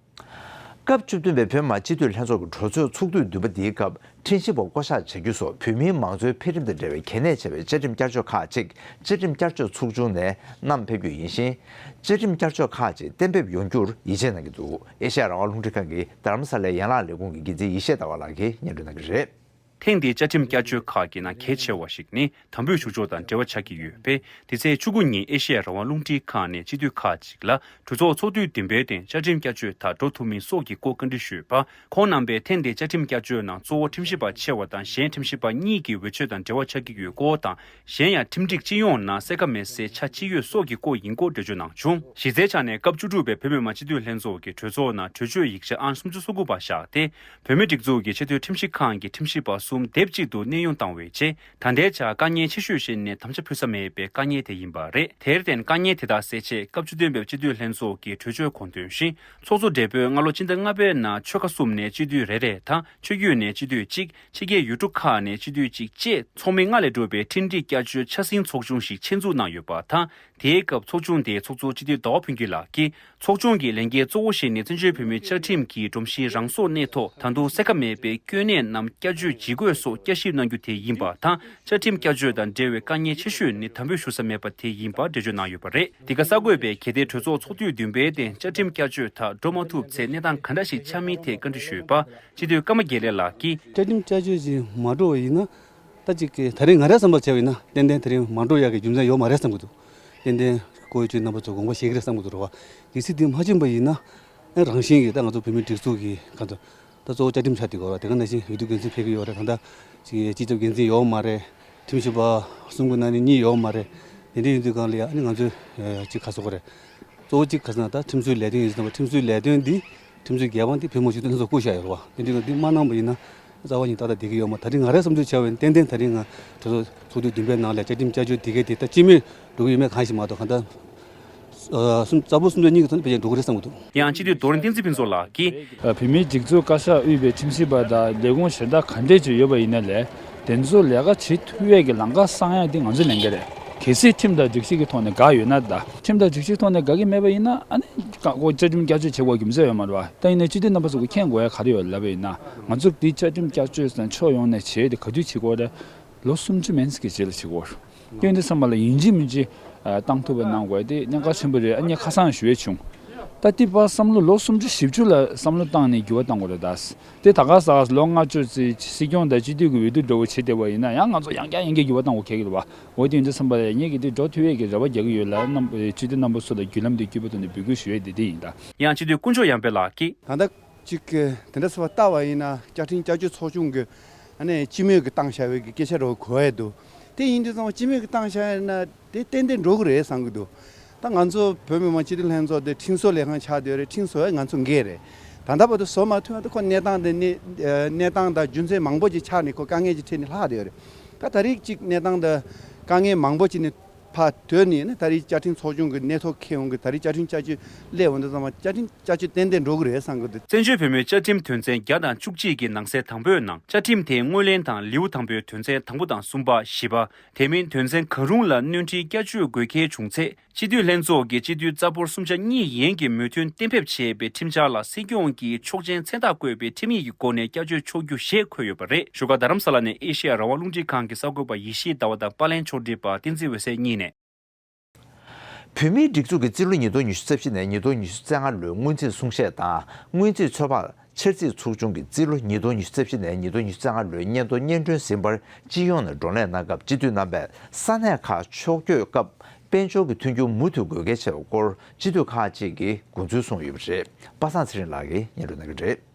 སྐབས་བཅུ་བདུན་པའི་བོད་མི་མང་སྤྱི་འཐུས་ལྷན་ཚོགས་ཀྱི་གྲོས་ཚོགས་ཚོགས་དུས་བདུན་པ་འདིའི་སྐབས་ཁྲིམས་ཞིབ་པ་བསྐོ་གཞག་བྱ་རྒྱུ་སོགས་བོད་མིའི་མང་གཙོའི་འཕེལ་རིམ་དང་འབྲེལ་བའི་གལ་གནད་ཆེ་བའི་བཅའ་ཁྲིམས་བསྐྱར་བཅོས་ཁག་ཅིག་བཅའ་ཁྲིམས་བསྐྱར་བཅོས་ཚོགས་ཆུང་ནས་བསྣམས་ཕེབས་རྒྱུ་ཡིན་ཞིང་། བཅའ་ཁྲིམས་བསྐྱར་བཅོས་ཁག་ཅིག་གཏན་འབེབས་ཡོང་རྒྱུར་ཡིད་ཆེས་གནང་གི་འདུག་ཨེ་ཤེ་ཡ་རང་དབང་རླུང་འཕྲིན་ཁང་གི་རྡ་རམ་ས་ལའི་ཡན་ལག་ལས་ཁུངས་ཀྱི་འགན་འཛིན་ཡེ་ཤེས་ཟླ་བ་ལགས་ཀྱིས་སྙན་སྒྲོན་གནང་གི་རེད། ཐེངས་འདིའི་བཅའ་ཁྲིམས་བསྐྱར་བཅོས་ཁག་གི་ནང་གལ་ཆེ་བ་ཞིག་ནི། དམ་འབུལ་ཞུ་ཕྱོགས་དང་འབྲེལ་བ་ཆགས་ཀྱི་ཡོད་པས། འདི་ཚེས་བཅུ་དགུ་ཉིན་ཨེ་ཤེ་ཡ་རང་དབང་རླུང་འཕྲིན་ཁང་ནས་སྤྱི་འཐུས་ཁག་ཅིག་ལ་གྲོས་ཚོགས་ཚོགས་དུས་བདུན་པའི་སྟེང་བཅའ་ཁྲིམས་བསྐྱར་བཅོས་དག་འགྲོ་ཐུབ་མིན་སོགས་ཀྱི་སྐོར་བཀའ་འདྲི་ཞུས་པ། ཁོང་རྣམ་པས་ཐེངས་འདིའི་བཅའ་ཁྲིམས་བསྐྱར་བཅོས་ནང་གཙོ་བོ་ཁྲིམས་ཞིབ་པ་ཆེ་བ་དང་གཞན་ཁྲིམས་ཞིབ་པ་གཉིས་ཀྱི་འོས་ཆོས་དང་འབྲེལ་བ་ཆགས་ཀྱི་ཡོད་སྐོར་དང་། གཞན་ཡང་ཁྲིམས་སྒྲིག་སྤྱི་ཡོངས་ནང་གསལ་ཁ་མེད་སའི་ཆ་ཅི་ཡོད་སོགས་ཀྱི་སྐོར་ཡིན་སྐོར་འགྲེལ་བརྗོད་གནང་བྱུང་། གཞི་རྩའི་ཆ་ནས་སྐབས་བཅུ་དྲུག་པའི་བོད་མི་མང་སྤྱི་འཐུས་ལྷན་ཚོགས་ཀྱི་གྲོས་ཚོགས་ནང་གྲོས་ཆོད་ཡིག་ཆ་ཨང་སུམ་ཅུ་སོ་དགུ་པ་བཞག་སྟེ། བོད་མིའི་སྒྲིག་འཛུགས་ཀྱི་ཆེས་མཐོའི་ཁྲིམས་ཞིབ་ཁང་གི་ཁྲིམས་ཞིབ་པ་གསུམ་སྡེབ་གཅིག་ཏུ་གནས་དབྱུང་བཏང་བའི་རྗེས། ད་ལྟའི་ཆར་དཀའ་ངལ་ཆེ་ཤོས་ཤིག་ནི་དམ་བཅའ་ཕུལ་ས་མེད་པའི་དཀའ་ངལ་དེ་ཡིན་པ་རེད། དེར་བརྟེན་དཀའ་ངལ་དེ་དག་སེལ་ཆེད་སྐབས་བཅུ་བདུན་པའི་སྤྱི་འཐུས་ལྷན་ཚོགས་ཀྱི་གྲོས་ཆོད་དགོངས་དོན་བཞིན། ཚོགས་གཙོ་སྦྲེལ་པོས་སྔ་ལོ་ཕྱི་ཟླ་ལྔ་པའི་ནང་ཆོལ་ཁ་གསུམ་ནས་སྤྱི་འཐུས་རེ་རེ་དང་། ཆོས་བརྒྱུད་ནས་སྤྱི་འཐུས་གཅིག་ཕྱི་རྒྱལ་ཡུལ་གྲུ་ཁག་ནས་སྤྱི་འཐུས་གཅིག་བཅས་ཚོགས་མི་ལྔ་ལས་གྲུབ་པའི་ཁྲིམས་སྒྲིག་བསྐྱར་བཅོས་ཆ་ཟིན་ཚོགས་ཆུང་ཞིག་ཆེད་འཛུགས་གནང་ཡོད་པ་དང་། དེའི་སྐབས་ཚོགས་ཆུང་དེའི་ཚོགས་གཙོ་སྤྱི་འཐུས་ཟླ་བ་ཕུན་སྐྱིད་ལགས་ཀྱིས། ཚོགས་ཆུང་གི་ལས་འགན་གཙོ་བོ་ཞིག་ནི་བཙན་བྱོལ་བོད་མིའི་བཅའ་ཁྲིམས་ཀྱི་སྒྲོམ་གཞིའི་རང་སྲོག་གནས་ཐོག་ད་དུང་གསལ་ཁ་མེད་པའི་སྐྱོན་གནས་རྣམས་བསྐྱར་བཅོས་ཇི་དགོས་སོགས་བསྐྱར་ཞིབ་གནང་རྒྱུ་དེ་ཡིན་པ་དང་། བཅའ་ཁྲིམས་བསྐྱར་བཅོས་དང་འབྲེལ་བའི་དཀའ་ངལ་ཆེ་ཤོས་ནི་དམ་འབུལ་ཞུ་ས་མེད་པ་དེ་ཡིན་པ་འགྲེལ་བརྗོད་གནང་ཡོད་པ་རེད། འདི་ག་གསར་འགོད་པས་གལ་ཏེ་གྲོས་ཚོགས་ཚོགས་དུས་བདུན་པའི་སྟེང་བཅའ་ཁྲིམས་བསྐྱར་བཅོས་དག་འགྲོ་མ་ཐུབ་ཚེ་གནས་སྟངས་ག་འདྲ་ཞིག་ཆགས་མིན་ཐད་བཀའ་འདྲི་ཞུས་པ། སྤྱི་འཐུས་ཀརྨ་དགེ་ལེགས་ལགས་ཀྱིས། བཅའ་ཁྲིམས་བསྐྱར་བཅོས་ཅིག་མ་འགྲོ་བ་ཡིན་ན། ད་ཅིག་གི་ད་རེས་ང་རའི་བསམ་པར་བྱས་པ་ཡིན་ན་ཏན་ཏན་ད་རེས་མ་འགྲོ་ཡག་གི་རྒྱུ་མཚན་ཡོད་མ་རེད་བསམ་གྱི་འདུག་ཏན་ཏན་བཀོལ་སྤྱོད་རྣམ་པ་ཚོ་དགོངས་པ་བཞེས་ཀྱི་རེད་བསམ་གྱི་འདུག་རེད་བ། གལ་སྲིད་དེ་མ་ཕྱིན་པ་ཡིན་ན། ཨེ་རང་བཞིན་གྱིས་ད་ང་ཚོ་བོད་མིའི་སྒྲིག་འཛུགས་ཀྱི་ག་ཚོད་ད་གཙོ་བོ་བཅའ་ཁྲིམས་ཆགས་བསྡད་ཡོད་རེད། དེ་ག་ནང་བཞིན་འོས་བསྡུ་འགན་འཛིན་ཕེབས་ཀྱི་ཡོད་རེད། ད་ལྟ་ཅིག་སྤྱི་ཁྱབ་འགན་འཛིན་ཡོད་མ་རེད། ཁྲིམས་ཞིབ་པ་གསུམ་གྱི་ནང་ནས་གཉིས་ཡོད་མ་རེད། དེ་འདྲ་ཡིན་དུས་གང་ལ་ཡ་ཨ་ནི་ང་ཚོས་ཅིག་ག་ཟེར་དགོས་རེད། གཙོ་བོ་གཅིག་ག་ཟེར་ན་ད་ཁྲིམས་བཟོའི་ལས་དོན་ཡིན་ཟེར་ན་ཁྲིམས་བཟོའི་ལས་དོན་འདི་ཁྲིམས་བཟོའི་འགན་དབང་འདི་བོད་མི་མང་སྤྱི་འཐུས་ལྷན་ཚོགས་བསྐུར་བཞག་ཡོད་རེད་བ། དེ་འདྲའི་འདི་མ་གནང་བ་ཡིན་ན་རྩ་བ་ཉིད་ཏག་ཏག་བསྡད་ཀྱི་ཡོད་མ་རེད། ད་རིང་ང་རའི་བསམ་ཚུལ་བྱས་པ་ཡིན་ན་ཏན་ཏན་ད་རིང་ང་གྲོས་ཚོགས་ཚོགས་དུས་བདུན་པའི་ནང་ལ་བཅའ་ཁྲིམས་བསྐྱར་བཅོས་དེ་གའི་དེ་ད་སྤྱི་མོས་འགྲོ་གི་ཡོད་མེད་གང་ཞིག་མ་གཏོགས་གང་ལྟར་གསུམ་རྩ་བོ་གསུམ་ཆ་གཉིས་ཀྱི་ཐོག་ནས་ཕལ་ཆེར་འགྲོ་གི་རེད་བསམ་གྱི་འདུག་ཡང་སྤྱི་འཐུས་རྡོ་རིང་བསྟན་འཛིན་ཕུན་ཚོགས་ལགས་ཀྱིས། བོད་མིའི་སྒྲིག་འཛུགས་བཀའ་ཤག་དབུས་པའི་ཁྲིམས་ཞིབ་པ་དང་ལས་ཁུངས་གཞན་དག་ག་འདྲས་ཅིག་ཡོད་པ་ཡིན་ན་ལས། དེ་ཚོ་ལས་ཀ་བྱེད་ཐུབ་ཡས་ཀྱི་ལམ་ཁ་བསགས་ཡས་དེ་ང་ཚོའི་ལས་འགན་རེད། གལ་སྲིད་ཁྲིམས་དང་སྒྲིག་གཞི་གི་ཐོག་ནས་དགའ་ཡོད་ན་ད། ཁྲིམས་དང་སྒྲིག་གཞིའི་ཐོག་ནས་དགའ་གི་མེད་པ་ཡིན་ན་ཨ་ནི་བཀའ་བཀོད་བཅའ་ཁྲིམས་བསྐྱར་བཅོས་བྱེད་དགོས་རྒྱུ་མཚན་ཡོད་མ་རེད་བ། ད་ཡིན་ན་སྤྱི་འཐུས་རྣམ་པ་ཚོ་གི་མཁྱེན་དགོས་ཡ་ག་རེ་ཡོད་ལབ་པ་ཡིན་ན། ང་ཚོ་འདི་བཅའ་ཁྲིམས་བསྐྱར་བཅོས་དང་ཕྱོགས་ཡོངས་ནས་བྱས་ཏེ་ག་དུས་བྱེད་དགོས་རེད། ལོ་སུམ་ཅུ་མན་ཙམ་གྱི་རྗེས་ལ་བྱེད་དགོས་རེད། སྐྱོན་འདི་ཚང་མ་ལ་ཡིན་གཅིག་མིན་གཅིག་བཏང་ཐུབ་པ་གནང་དགོས་དེ་གནད་འགག་ཆེན་པོ་རེད། ཨ་ནི་ཁ་སང་ཞུ་ཡས་བྱུང་། ད་ལྟའི་བར་བསམ་བློ་ལོ་སུམ་ཅུ་བཞི་བཅུ་ལ་བསམ་བློ་བཏང་ནས་འགྱུར་བ་གཏང་དགོས་རེད་ད། དེ་ད་ག་ཟེ་ལོ་ལྔ་བཅུ་ཙམ་སྲིད་སྐྱོང་དང་སྤྱི་འཐུས་ཀྱི་འོས་བསྡུ་འགྲོ་བ་བྱེད་བསྡད་པ་ཡིན་ན་ཡང་ང་ཚོ་ཡང་བསྐྱར་ཡང་བསྐྱར་འགྱུར་བ་གཏང་དགོས་ཁེལ་གྱི་རེད་བ། འོ་དེ་ཡིན་དུས་ཙམ་པ་ལ་ངེད་ཀྱིས་དེ་འགྲོ་ཐུབ་ཡས་ཀྱི་རེ་བ་རྒྱག་གི་ཡོད་ལ་རྣམ་སྤྱི་འཐུས་རྣམ་པ་ཚོ་ལ་བརྒྱུད་ལམ་དེ་བརྒྱུད་པའི་ཐོག་ནས་འབོད་སྐུལ་ཞུ་ཡས་དེ་དེ་ཡིན་ད། ཡང་སྤྱི་འཐུས་དཀོན་མཆོག་ཡར་འཕེལ་ལགས་ཀྱིས། ད་ལྟ་ཅིག་གི་དེ་འདྲ་ཟེར་བ་ལྟ་བ་ཡིན་ན་བཅའ་ཁྲིམས་བསྐྱར་བཅོས་ཚོགས་ཆུང་གི་ཨ་ནི་སྤྱི་མོས་ཀྱི་བཏང་བཞག་པའི་གི་སྐད་ཆ་རེ་བ་གོ་ཡས་འདུག་དེ་ཡིན་དུས་ཙམ་པ་སྤྱི་མོས་ཀྱི་བཏང་བཞག་ཡིན་ན། དེ་ཏན་ཏན་འགྲོ་གི་རེད་བསམ་གི་འདུག་ད་ང་ཚོ་བོད་མི་མང་སྤྱི་འཐུས་ལྷན་ཚོགས་དེ་ཁྲིམས་བཟོ་ལས་ཁང་ཆགས་བསྡད་ཡོད་རེད། ཁྲིམས་བཟོ་ཡ་ང་ཚོ་འགན་རེད། ད་ལྟ་བར་དུ་བཟོ་མ་ཐུབ་ཡ་དེ་ཁོ་གནས་སྟངས་དེ་གནས་གནས་སྟངས་དང་རྒྱུ་མཚན་མང་པོ་ཅིག་ཆགས་ནས་ཁོ་དཀའ་ངལ་ཅིག་འཕྲད་ནས་ལྷག་བསྡད་ཡོད་རེད། ད་ད་རེས་ཅིག་གནས་སྟངས་དང་དཀའ་ངལ་མང་པོ་ཅིག་ནས་ཕར་དོད་ནས་ནི་ད་རེས་བཅའ་ཁྲིམས་ཚོགས་ཆུང་གི་གནས་ཐོག་འཁེལ་ཡོང་གི་ད་རེས་བཅའ་ཁྲིམས་བསྐྱར་བཅོས་སླེབས་འོང་དུས་ཙམ་པ་བཅའ་ཁྲིམས་བསྐྱར་བཅོས་ཏན་ཏན་འགྲོ་གི་རེད་བསམ་གི་འདུག་བཙན་བྱོལ་བོད་མིའི་བཅའ་ཁྲིམས་དོན་ཚན་བརྒྱ་དང་བཅུ་གཅིག་གི་ནང་གསལ་དང་པོའི་ནང་བཅའ་ཁྲིམས་དེའི་ངོས་ལེན་དང་ལེའུ་དང་པོའི་དོན་ཚན་དང་པོ་དང་གསུམ་པ་བཞི་པ། དེ་མིན་དོན་ཚན་གང་རུང་ལ་སྣོན་འཕྲི་བསྐྱར་བཅོས་དགོས་གལ་བྱུང་ཚེ། སྤྱི་འཐུས་ལྷན་ཚོགས་ཀྱི་སྤྱི་འཐུས་རྩ་འབོར་གསུམ་ཆ་གཉིས་ཡན་གྱི་མོས་མཐུན་གཏན་འབེབས་བྱས་པའི་ཁྲིམས་འཆར་ལ་སྲིད་སྐྱོང་གིས་ཆོག་མཆན་མཚན་རྟགས་བཀོད་པའི་ཁྲིམས་ཡིག་གི་སྒོ་ནས་བསྐྱར་བཅོས་ཆོག་རྒྱུ་ཞེས་འཁོད་ཡོད་པ་རེད། བཞུགས་སྒར་རྡ་རམ་ས་ལ་ནས་ཨེ་ཤེ་ཡ་རང་དབང་རླུང་འཕྲིན་ཁང་གི་གསར་འགོད་པ་ཡེ་ཤེས་ཟླ་བ་དང་པར་ལེན་ཕྱོགས་སྒྲིག་པ་བསྟན་འཛིན་འོད་ཟེར་གཉིས་ནས། བོད་མིའི་སྒྲིག་འཛུགས་ཀྱི་རྩིས་ལོ་ཉིས་སྟོང་ཉི་ཤུ་རྩ་བཞི་ནས་ཉིས་སྟོང་ཉི་ཤུ་རྩ་ལྔ་ལོའི་སྔོན་རྩིས་གསུང་བཤད་དང་སྔོན་རྩིས་ཚོད་དཔག་འཆར་རྩིས་ཚོགས་ཆུང་གི་རྩིས་ལོ་ཉིས་སྟོང་ཉི་ཤུ་རྩ་བཞི་ནས་ཉིས་སྟོང་ཉི་ཤུ་རྩ་ལྔ་ལོའི་སྙན་ཐོ་སྙན་སྒྲོན་ཟིན་པར་སྤྱི་ཡོངས་ནས་བགྲོ་གླེང་གནང་སྐབས་སྤྱི་འཐུས་རྣམ་པས་ས་གནས་ཁག་ཕྱོགས་བསྐྱོད་སྐབས་དཔལ་འབྱོར་གྱི་མཐུན་འགྱུར་མུ་མཐུད་དགོས་གལ་ཆེ་བའི་སྐོར་སྤྱི་འཐུས་ཁག་ཅིག་གིས་དགོངས་ཚུལ་གསུངས་ཡོད་པ་རེད། པ་སངས་ཚེ་རིང་ལགས་ཀྱིས་སྙན་སྒྲོན་གནང་གི་རེད།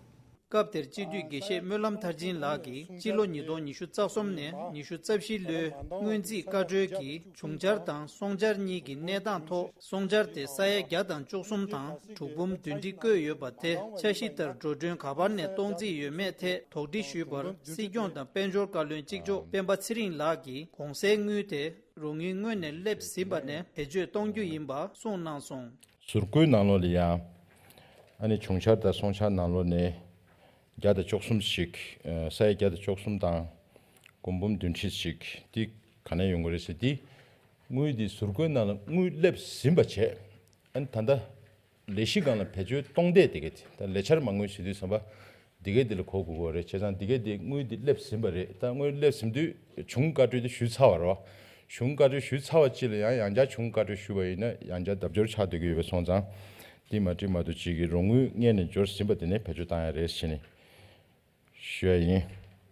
སྐབས་དེར་སྤྱི་འཐུས་དགེ་བཤེས་སྨོན་ལམ་མཐར་ཕྱིན་ལགས་ཀྱིས་སྤྱི་ལོ་ཉིས་སྟོང་ཉི་ཤུ་རྩ་གསུམ་ནས་ཉི་ཤུ་རྩ་བཞི་ལོའི་སྔོན་རྩིས་བཀའ་འཁྲོལ་གྱི་འབྱུང་འཆར་དང་སོང་འཆར་གཉིས་ཀྱི་གནས་སྟངས་ཐོག་སོང་འཆར་དེ་ས་ཡ་བརྒྱ་དང་བཅུ་གསུམ་དང་དྲུག་འབུམ་བདུན་ཁྲི་བཀོད་ཡོད་པ་དེ་འཆར་གཞི་ལྟར་འགྲོ་གྲོན་ག་པར་ནས་གཏོང་རྩིས་ཡོད་མེད་ཐད་དོགས་འདྲི་ཞུས་པར་སྲིད་སྐྱོང་དང་དཔལ་འབྱོར་བཀའ་བློན་གཅིག་ལྕོགས་སྤེན་པ་ཚེ་རིང་ལགས་ཀྱིས་གོང་གསལ་དངུལ་དེ་རོགས་དངུལ་སྔོན་ནས་སླེབས་ཟིན་པ་ནས་བེད་སྤྱོད་གཏོང་རྒྱུ་ཡིན་པ་གསུངས་གནང་སོང་། ཟུར་བཀོད་ནང་ལོགས་ལ་ཡང་ཨ་ནི་འབྱུང་འཆར་དང་སོང་འཆར་ནང་ལོགས་ནས་བརྒྱ་དང་བཅུ་གསུམ་ཞིག་ས་ཡ་བརྒྱ་དང་བཅུ་གསུམ་དང་སྒོར་འབུམ་བདུན་ཁྲི་ཞིག་འདི་ག་ནས་ཡོང་གི་རེད་ཟེར། འདི་དངུལ་འདི་ཟུར་བཀོད་ནང་ལ་དངུལ་སླེབས་ཟིན་པ་བྱས། ཨ་ནི་ད་ལྟ་ ལས་གཞི་སྒང་ལ་བེད་སྤྱོད་གཏོང་འདོད་དེ་ག་དེ་ད་ལས་འཆར་མ་དངུལ་ཞུ་དུས་ཙམ་པ་འདི་ག་འདི་ལ་གོ་དགོས་ཀྱི་རེད། བྱས་ཙང་འདི་ག་འདི་དངུལ་འདི་སླེབས་ཟིན་པ་རེད། ད་དངུལ་སླེབས་ཟིན་དུས་གཞུང་བཀའ་འཁྲོལ་དེ་ཞུས་ཚར་བ་རེད་བ། གཞུང་བཀའ་འཁྲོལ་ཞུས་ཚར་བ་གཅིག་ལ་ཡང་ཡང་བསྐྱར་གཞུང་བཀའ་འཁྲོལ་ཞུས་པ་ཡིན་ན་ཡང་བསྐྱར་ལྡབ་འབྱོར་ཆགས་སྡོད་ཀྱི་ཡོད་པ་སོང་ཙང་འདི་མ་འགྲིག་མ་འདུག་ཅིག་གི་རོགས་དངུལ་སྔོན་ནས་འབྱོར་ཟིན་པ་དེ་ནས་བེད་སྤྱོད་བཏང་ཡ་རེད་ཟེར་ནས། ཞུ་ཡ་ཡིན།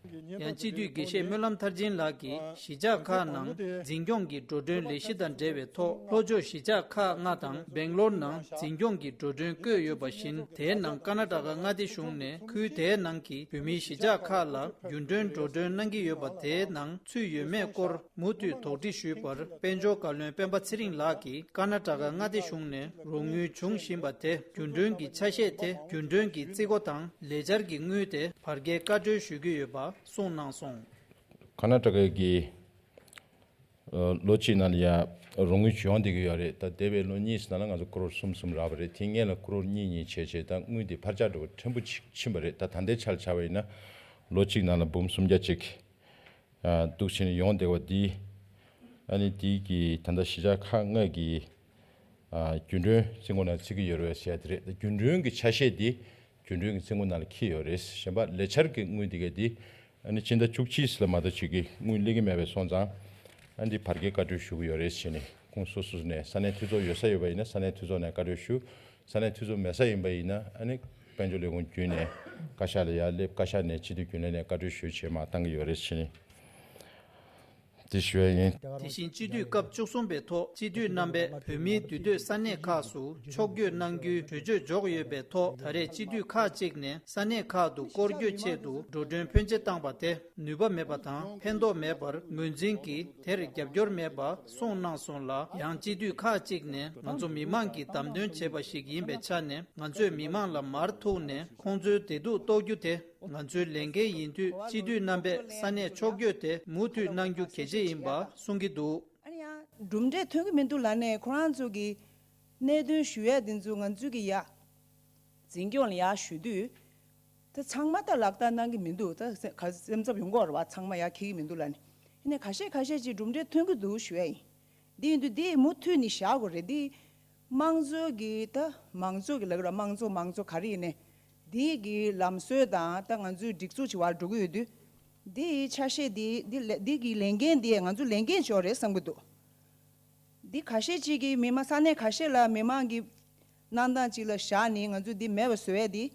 ཡང་སྤྱི་འཐུས་དགེ་བཤེས་སྨོན་ལམ་མཐར་ཕྱིན་ལགས་ཀྱིས་གཞིས་ཆགས་ཁག་ནང་འཛིན་སྐྱོང་གི་འགྲོ་གྲོན་ལས་གཞི་དང་འབྲེལ་བའི་ཐོག་ལྷོ་ཕྱོགས་གཞིས་ཆགས་ཁག་ལྔ་དང་སྦེང་ལོར་ནང་འཛིན་སྐྱོང་གི་འགྲོ་གྲོན་བཀོད་ཡོད་པ་བཞིན་དེའི་ནང་ཀ་ན་ཊ་ཀ་མངའ་སྡེ་གཞུང་ནས་ཁུལ་དེའི་ནང་གི་བོད་མིའི་གཞིས་ཆགས་ཁག་ལ་རྒྱུན་གྲོན་འགྲོ་གྲོན་གནང་གི་ཡོད་པ་དེའི་ནང་ཚུད་ཡོད་མེད་སྐོར་མུ་མཐུད་དོགས་འདྲི་ཞུས་པར་དཔལ་འབྱོར་བཀའ་བློན་སྤེན་པ་ཚེ་རིང་ལགས་ཀྱིས་ཀ་ན་ཊ་ཀ་མངའ་སྡེ་གཞུང་ནས་རོགས་དངུལ་འབྱུང་བཞིན་པ་དེ་རྒྱུན་གྲོན་གྱི་ཆ་ཤས་དེ་རྒྱུན་གྲོན་གྱི་རྩིས་སྒོ་དང་ལས་འཆར་གྱི་དངུལ་དེ་བར་བརྒལ་བཀའ་འཁྲོལ་ཞུ་གི་ཡོད་པ་གསུངས་གནང་སོང་། ཀ་ན་ཊ་ཀ་གི་ལོ་གཅིག་ནང་ལ་ཡ་རོགས་དངུལ་ཡོང་བསྡད་ཀྱི་ཡོད་རེད། ད་འདས་པའི་ལོ་གཉིས་ནང་ལ་ང་ཚོ་ཀོ་རོར་གསུམ་གསུམ་རག་པ་རེད། དེ་སྔོན་ལ་ཀོ་རོར་གཉིས་གཉིས་བྱས་བྱས་ད་དངུལ་དེ་འཕར་ཆག་འགྲོ་བ་ཕྲན་བུ་ཅིག་ཕྱིན་པ་རེད། ད་ད་ལྟའི་ཆར་ཆ་བ་ཡིན་ན་ལོ་གཅིག་ནང་ལ་འབུམ་སུམ་བརྒྱ་ཅིག་འདུག་བྱས་ནས་ཡོང་བསྡད་པ་འདི། ཨ་ནི་དེའི་གི་ད་ལྟ་གཞིས་ཆགས་ཁག་ལྔ་གི་རྒྱུན་གྲོན་རྩིས་འགོ་ནང་བརྩི་གི་ཡོད་རེད་ཟེར་ཡ་དེ་རེད། རྒྱུན་གྲོན་གྱི་ཆ་ཤས་འདི་རྒྱུན་གྲོན་གྱི་རྩིས་འགོ་ནང་ལ་འཁྱེར་ཡོད་རེད། གཞན་པ་ལས་འཆར་གྱི་དངུལ་འདི་ག་འདི་ཨ་ནི་ཕྱི་ཟླ་བཅུ་གཅིག་ལ་མ་གཏོགས་ཅིག་གི་དངུལ་སླེབས་ཀྱི་མེད་པ་སོང་ཙང་ཨ་ནི་འདི་བར་བརྒལ་བཀའ་འཁྲོལ་ཞུ་གི་ཡོད་རེད་ཟེར་ནས་ཁོང་སོ་སོ་ནས་ས་གནས་འཐུས་ཚོགས་ཡོད་ས་ཡོད་པ་ཡིན་ན་ས་གནས་འཐུས་ཚོགས་ནས་བཀའ་འཁྲོལ་ཞུ། ས་གནས་འཐུས་ཚོགས་མེད་ས་ཡིན་པ་ཡིན་ན་ཨ་ནི་དཔལ་འབྱོར་ལས་ཁུངས་བརྒྱུད་ནས་བཀའ་ཤག་ལ་ཡར་སླེབས། བཀའ་ཤག་ནས་སྤྱི་འཐུས་རྒྱུན་ལས་ནས་བཀའ་འཁྲོལ་ཞུ་བྱས་མར་བཏང་གི་ཡོད་རེད་ཟེར་ནས་དེ་ཞུ་ཡ་ཡིན། དེ་བཞིན་སྤྱི་འཐུས་སྐབས་བཅུ་གསུམ་པའི་ཐོག་སྤྱི་འཐུས་རྣམ་པས་བོད་མིའི་འདུས་སྡོད་ས་གནས་ཁག་སུ་ཕྱོགས་བསྐྱོད་གནང་རྒྱུའི་གྲོས་ཆོད་འཇོག་ཡོད་པའི་ཐོག་ད་རེས་སྤྱི་འཐུས་ཁག་ཅིག་ནས་ས་གནས་ཁག་ཏུ་སྐོར་སྐྱོད་ཆེད་དུ་འགྲོ་གྲོན་ཕོན་ཆེ་བཏང་པ་དེ་ནུས་པ་མེད་པ་དང་ཕན་ཐོགས་མེད་པར་ངོས་འཛིན་གྱིས་དེར་རྒྱབ་སྐྱོར་མེད་པ་གསུངས་གནང་སོང་ལ། ཡང་སྤྱི་འཐུས་ཁག་ཅིག་ནས་ང་ཚོ་མི་མང་གིས་བདམས་ཐོན་བྱས་པ་ཞིག་ཡིན་པའི་ཆ་ནས་ང་ཚོས་མི་མང་ལ་མར་ཐུག་ནས་ཁོང་ཚོའི་བདེ་སྡུག་རྟོགས་རྒྱུ་དེ་ང་ཚོའི་ལས་འགན་ཡིན་དུས་སྤྱི་འཐུས་རྣམ་པས་ས་གནས་ཕྱོགས་བསྐྱོད་དེ་མུ་མཐུད་གནང་རྒྱུ་གལ་ཆེ་ཡིན་པ་གསུང་གི་འདུག་ཨ་ནི་ཡང་གྲུབ་འབྲས་ཐོན་གྱི་མི་འདུག་ལབ་ནས་ཁོ་རང་ཚོ་གི་གནད་དོན་ཞུ་ཡས་དེ་ཚོ་ང་ཚོ་གི་ཡ་འཛིན་སྐྱོང་ལ་ཡར་ཞུ་དུས། ད་ཚང་མ་ད་ལག་བསྟར་གནང་གི་མི་འདུག་ད་སེ་ག་སེམས་འཚབ་ཡོང་གི་ཡོད་རེད་བ། ཚང་མ་ཡར་འཁྱེར་གྱི་མི་འདུག་ལབ་ནས། ཡིན་ནའི་ཁ་ཤས་ཁ་ཤས་ཅིག་གྲུབ་འབྲས་ཐོན་གྱི་འདུག་ཞུ་ཡ་ཡིན། འདི་ཡིན་དུས་འདི་མུ་མཐུད་ནས་བཞག་དགོས་རེད། འདི་དམངས་གཙོ་གི་ད་མང་གཙོ་གི་ལབ་ཀྱི་རེད། དམངས་གཙོ་མང་གཙོ་ག་རེ་ཡིན་ནའི་འདི་གི་ལམ་སྲོལ་དང་ད་ང་ཚོའི་སྒྲིག་འཛུགས་ཅིག་བར་འགྲོ་གི་ཡོད་དུས། འདི་ཡི་ཆ་ཤས་འདི་འདི་ལས་འདི་གི་ལས་འགན་འདི་ང་ཚོ་ལས་འགན་ཅིག་ཡོད་རེད་བསམ་གྱི་འདུག་འདི་ཁ་ཤས་ཅིག་གིས་མི་མང་ས་གནས་ཁ་ཤས་ལ་མི་མང་གི་གནང་སྟངས་ཅིག་ལ་བཞག་ནས་ང་ཚོས་འདི་མེད་པ་བཟོ་ཡས་འདི་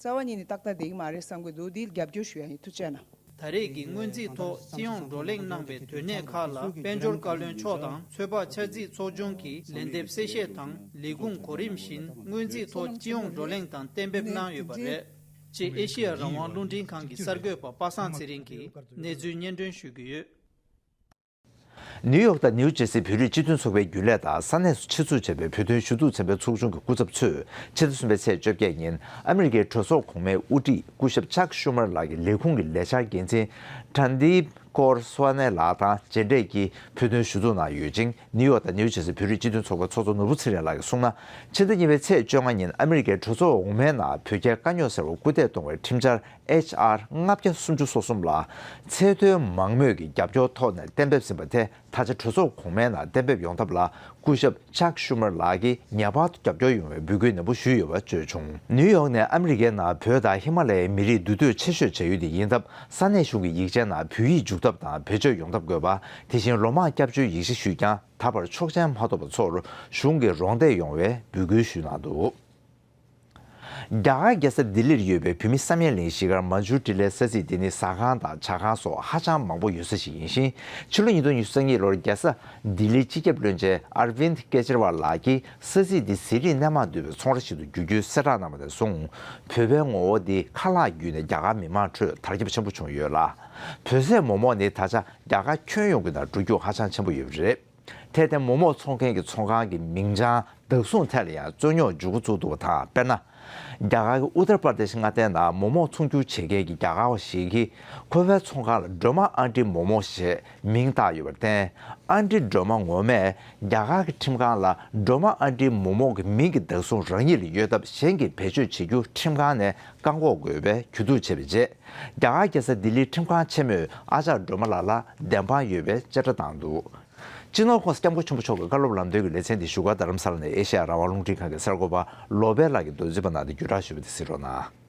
རྩ་བ་ཉིད་ནས་ཏག་ཏག་བསྡད་ཀྱི་མ་རེད་བསམ་གྱི་འདུག་འདི་རྒྱབ་སྐྱོར་ཞུ་ཡ་ཡིན། ཐུགས་རྗེ་གནང་། ད་རེས་ཀྱི་སྔོན་རྩིས་ཐོག་སྤྱི་ཡོངས་བགྲོ་གླེང་གནང་བའི་དོན་གནད་ཁག་ལ་དཔལ་འབྱོར་བཀའ་བློན་མཆོག་དང་ཚོད་དཔག་འཆར་རྩིས་ཚོགས་ཆུང་གི་ལན་འདེབས་གསལ་བཤད་དང་ལས་ཁུངས་གོ་རིམ་བཞིན་སྔོན་རྩིས་ཐོག་སྤྱི་ཡོངས་བགྲོ་གླེང་དང་གཏན་འབེབས་གནང་ཡོད་པ་རེད། ཅེས་ཨེ་ཤེ་ཡ་རང་དབང་རླུང་འཕྲིན་ཁང་གི་གསར་འགོད་པ་པ་སངས་ཚེ་རིང་གིས་གནས་ཚུལ་སྙན་སྒྲོན་ཞུ་གི་ཡོད། ནིའུ་ཡོག་དང་ནིའུ་ཇེར་སི་བོད་རིགས་སྤྱི་མཐུན་ཚོགས་པའི་རྒྱུན་ལས་དང་ས་གནས་སུ་ཆེད་འཛུགས་བྱས་པའི་བོད་དོན་ཞུ་གཏུག་ཚན་པའི་ཚོགས་ཆུང་གི་སྐུ་ཚབ་ཚོས་ཕྱི་ཟླ་གསུམ་པའི་ཚེས་བཅོ་བརྒྱད་ཉིན་ཨ་མི་རི་ཀའི་གྲོས་ཚོགས་གོང་མའི་དབུ་ཁྲིད་སྐུ་ཞབས་ཅག་ཤུ་མར་ལགས་ཀྱི་ལས་ཁུངས་ཀྱི་ལས་འཆར་འགན་འཛིན་ཏྲན་དིབ་ཀོར་སུ་ཝ་ནེ་ལགས་དང་མཇལ་འཕྲད་ཀྱིས་བོད་དོན་ཞུ་གཏུག་གནང་ཡོད་ཅིང་། ནིའུ་ཡོག་དང་ནིའུ་ཇེར་སི་བོད་རིགས་སྤྱི་མཐུན་ཚོགས་པའི་ཚོགས་གཙོ་ནོར་བུ་ཚེ་རིང་ལགས་ཀྱིས་གསུངས་ན། ཕྱི་ཟླ་གཉིས་པའི་ཚེས་བཅོ་ལྔ་ཉིན་ཨ་མི་རི་ཀའི་གྲོས་ཚོགས་འོག་མའི་ནང་བོད་རྒྱའི་དཀའ་རྙོག་སེལ་བར་སྐུལ་འདེད་གཏོང་བའི་ཁྲིམས་འཆར་ཨེཆ་ཨར་ལྔ་བརྒྱ་སུམ་ཅུ་སོ་གསུམ་ལ་ཚད་མཐོའི་མང་མོས་ཀྱི་རྒྱབ་སྐྱོར་ཐོག་ནས་གཏན་འབེབས་ཟིན་པ་དེ་ད་ཆ་གྲོས་ཚོགས་གོང་མའི་ནང་གཏན་འབེབས་ཡོང་ཐབས་ལ་སྐུ་ཞབས་ཅག་ཤུ་མར་ལགས་ཀྱིས་ངེས་པར་དུ་རྒྱབ་སྐྱོར་ཡོང་བའི་འབོད་སྐུལ་ནན་པོ་ཞུས་ཡོད་པ་བརྗོད་བྱུང་། ནིའུ་ཡོག་ནས་ཨ་མི་རི་ཀའི་ནང་བོད་དང་ཧི་མ་ལ་ཡའི་མི་རིགས་འདུས་སྡོད་ཆེ་ཤོས་བྱ་ཡུལ་དེ་ཡིན་སྟབས། ས་གནས་གཞུང་གི་ཡིག་ཆའི་ནང་བོད་ཡིག་འཇུག་ཐབས་དང་བེད་སྤྱོད་ཡོང་ཐབས་དགོས་པ། དེ་བཞིན་ལོ་མང་སྐྱབས་བཅོལ་ཡིག་ཆ་ཞུས་ཀྱང་ད་བར་ཆོག་མཆན་མ་ཐོབ་པ་ཚོར་གཞུང་གིས་རོགས་འདེགས་ཡོང་བའི་འབོད་སྐུལ་ཞུས་གནང་འདུག་རྒྱ་གར་རྒྱལ་ས་ལྡི་ལིར་ཡོད་པའི་བོད་མི་བསམ་ཡས་གླིང་གཞིས་སྒར་མན་ཇུ་ཊི་ལའི་ས་ཚིགས་འདི་ནི་ཟ་ཁང་དང་ཇ་ཁང་སོགས་ཧ་ཅང་མང་པོ་ཡོད་ས་ཞིག་ཡིན་ཞིང་། ཕྱི་ལོ་ཉིས་སྟོང་ཉི་ཤུ་རྩ་གཉིས་ལོར་རྒྱལ་ས་ལྡི་ལིའི་སྤྱི་ཁྱབ་བློན་ཆེན་ཨར་ཝིན་ཀེ་ཇི་རི་ཝལ་ལགས་ཀྱིས་ས་ཚིགས་འདི་ཟས་རིགས་སྣ་མང་འདུས་པའི་ཚོང་ར་ཞིག་ཏུ་བསྒྱུར་རྒྱུའི་གསལ་བསྒྲགས་གནང་བ་ནས་བཟུང་། བོད་པའི་ངོ་བོ་འདི་ཁ་ལག་བརྒྱུད་ནས་རྒྱ་གར་མི་མང་ཁྲོད་དར་ཁྱབ་ཆེན་པོ་བྱུང་ཡོད་ལ། བོད་ཟས་མོག་མོག་ནི་ད་ཆ་རྒྱ་གར་ཁྱོན་ཡོངས་ཀྱི་ནང་འགྲོ་རྒྱུ་ཧ་ཅང་ཆེན་པོ་ཡོད་པ་རེད། དེར་བརྟེན་མོག་མོག་ཚོང་མཁན་གྱི་ཚོང་ཁང་གི་མིང་བྱང་བདག་བཟུང་ཐད་ལ་ཡང་རྩོད་རྙོག་འབྱུང་འགོ་བཙུགས་འདུག་པ་དང་། དཔེར་ན། རྒྱ་གར་གྱི་ཨུ་ཏར་པར་དེཤ་མངའ་སྡེའི་ནང་མོག་མོག་ཚོང་སྒྱུར་བྱེད་མཁན་གྱི་རྒྱ་གར་བ་ཞིག་གིས་ཁོ་པའི་ཚོང་ཁང་ལ་སྒྲོལ་མ་ཨན་ཊི་མོག་མོག་ཞེས་མིང་བཏགས་ཡོད་པར་བརྟེན། ཨན་ཊི་སྒྲོལ་མ་ངོ་མས་རྒྱ་གར་གྱི་ཁྲིམས་ཁང་ལ་སྒྲོལ་མ་ཨན་ཊི་མོག་མོག་གི་མིང་གི་བདག་བཟུང་རང་ཉིད་ལ་ཡོད་སྟབས་གཞན་གྱིས་བེད་སྤྱོད་བྱེད་རྒྱུ་ཁྲིམས་ཁང་ནས་བཀག་འགོག་དགོས་པའི་གྱོད་འདུག་བྱས་པའི་རྗེས། རྒྱ་གར་རྒྱལ་ས་ལྡི་ལིའི་ཁྲིམས་ཁང་ཆེན་མོས་ཨ་ཅག་སྒྲོལ་མ་ལགས་ལ་བདེན་དཔང་ཡོད་པའི་བཅད་ཁྲ་བཏང་འདུག་སྤྱི་ནོར་༸གོང་ས་༸སྐྱབས་མགོན་ཆེན་པོ་མཆོག་གི་བཀའ་སློབ་ལམ་སྟོན་གྱི་ལེ་ཚན་དེ་བཞུགས་སྒར་རྡ་རམ་ས་ལ་ནས་ཨེ་ཤེ་ཡ་རང་དབང་རླུང་འཕྲིན་ཁང་གི་གསར་འགོད་པ་བློ་བྷེ་ལགས་ཀྱིས་མདོར་བསྡུས་པ་ནང་དེ་བརྒྱུད་བསྒྲགས་ཞུས་པ་དེ་གཟིགས་རོགས་གནང་།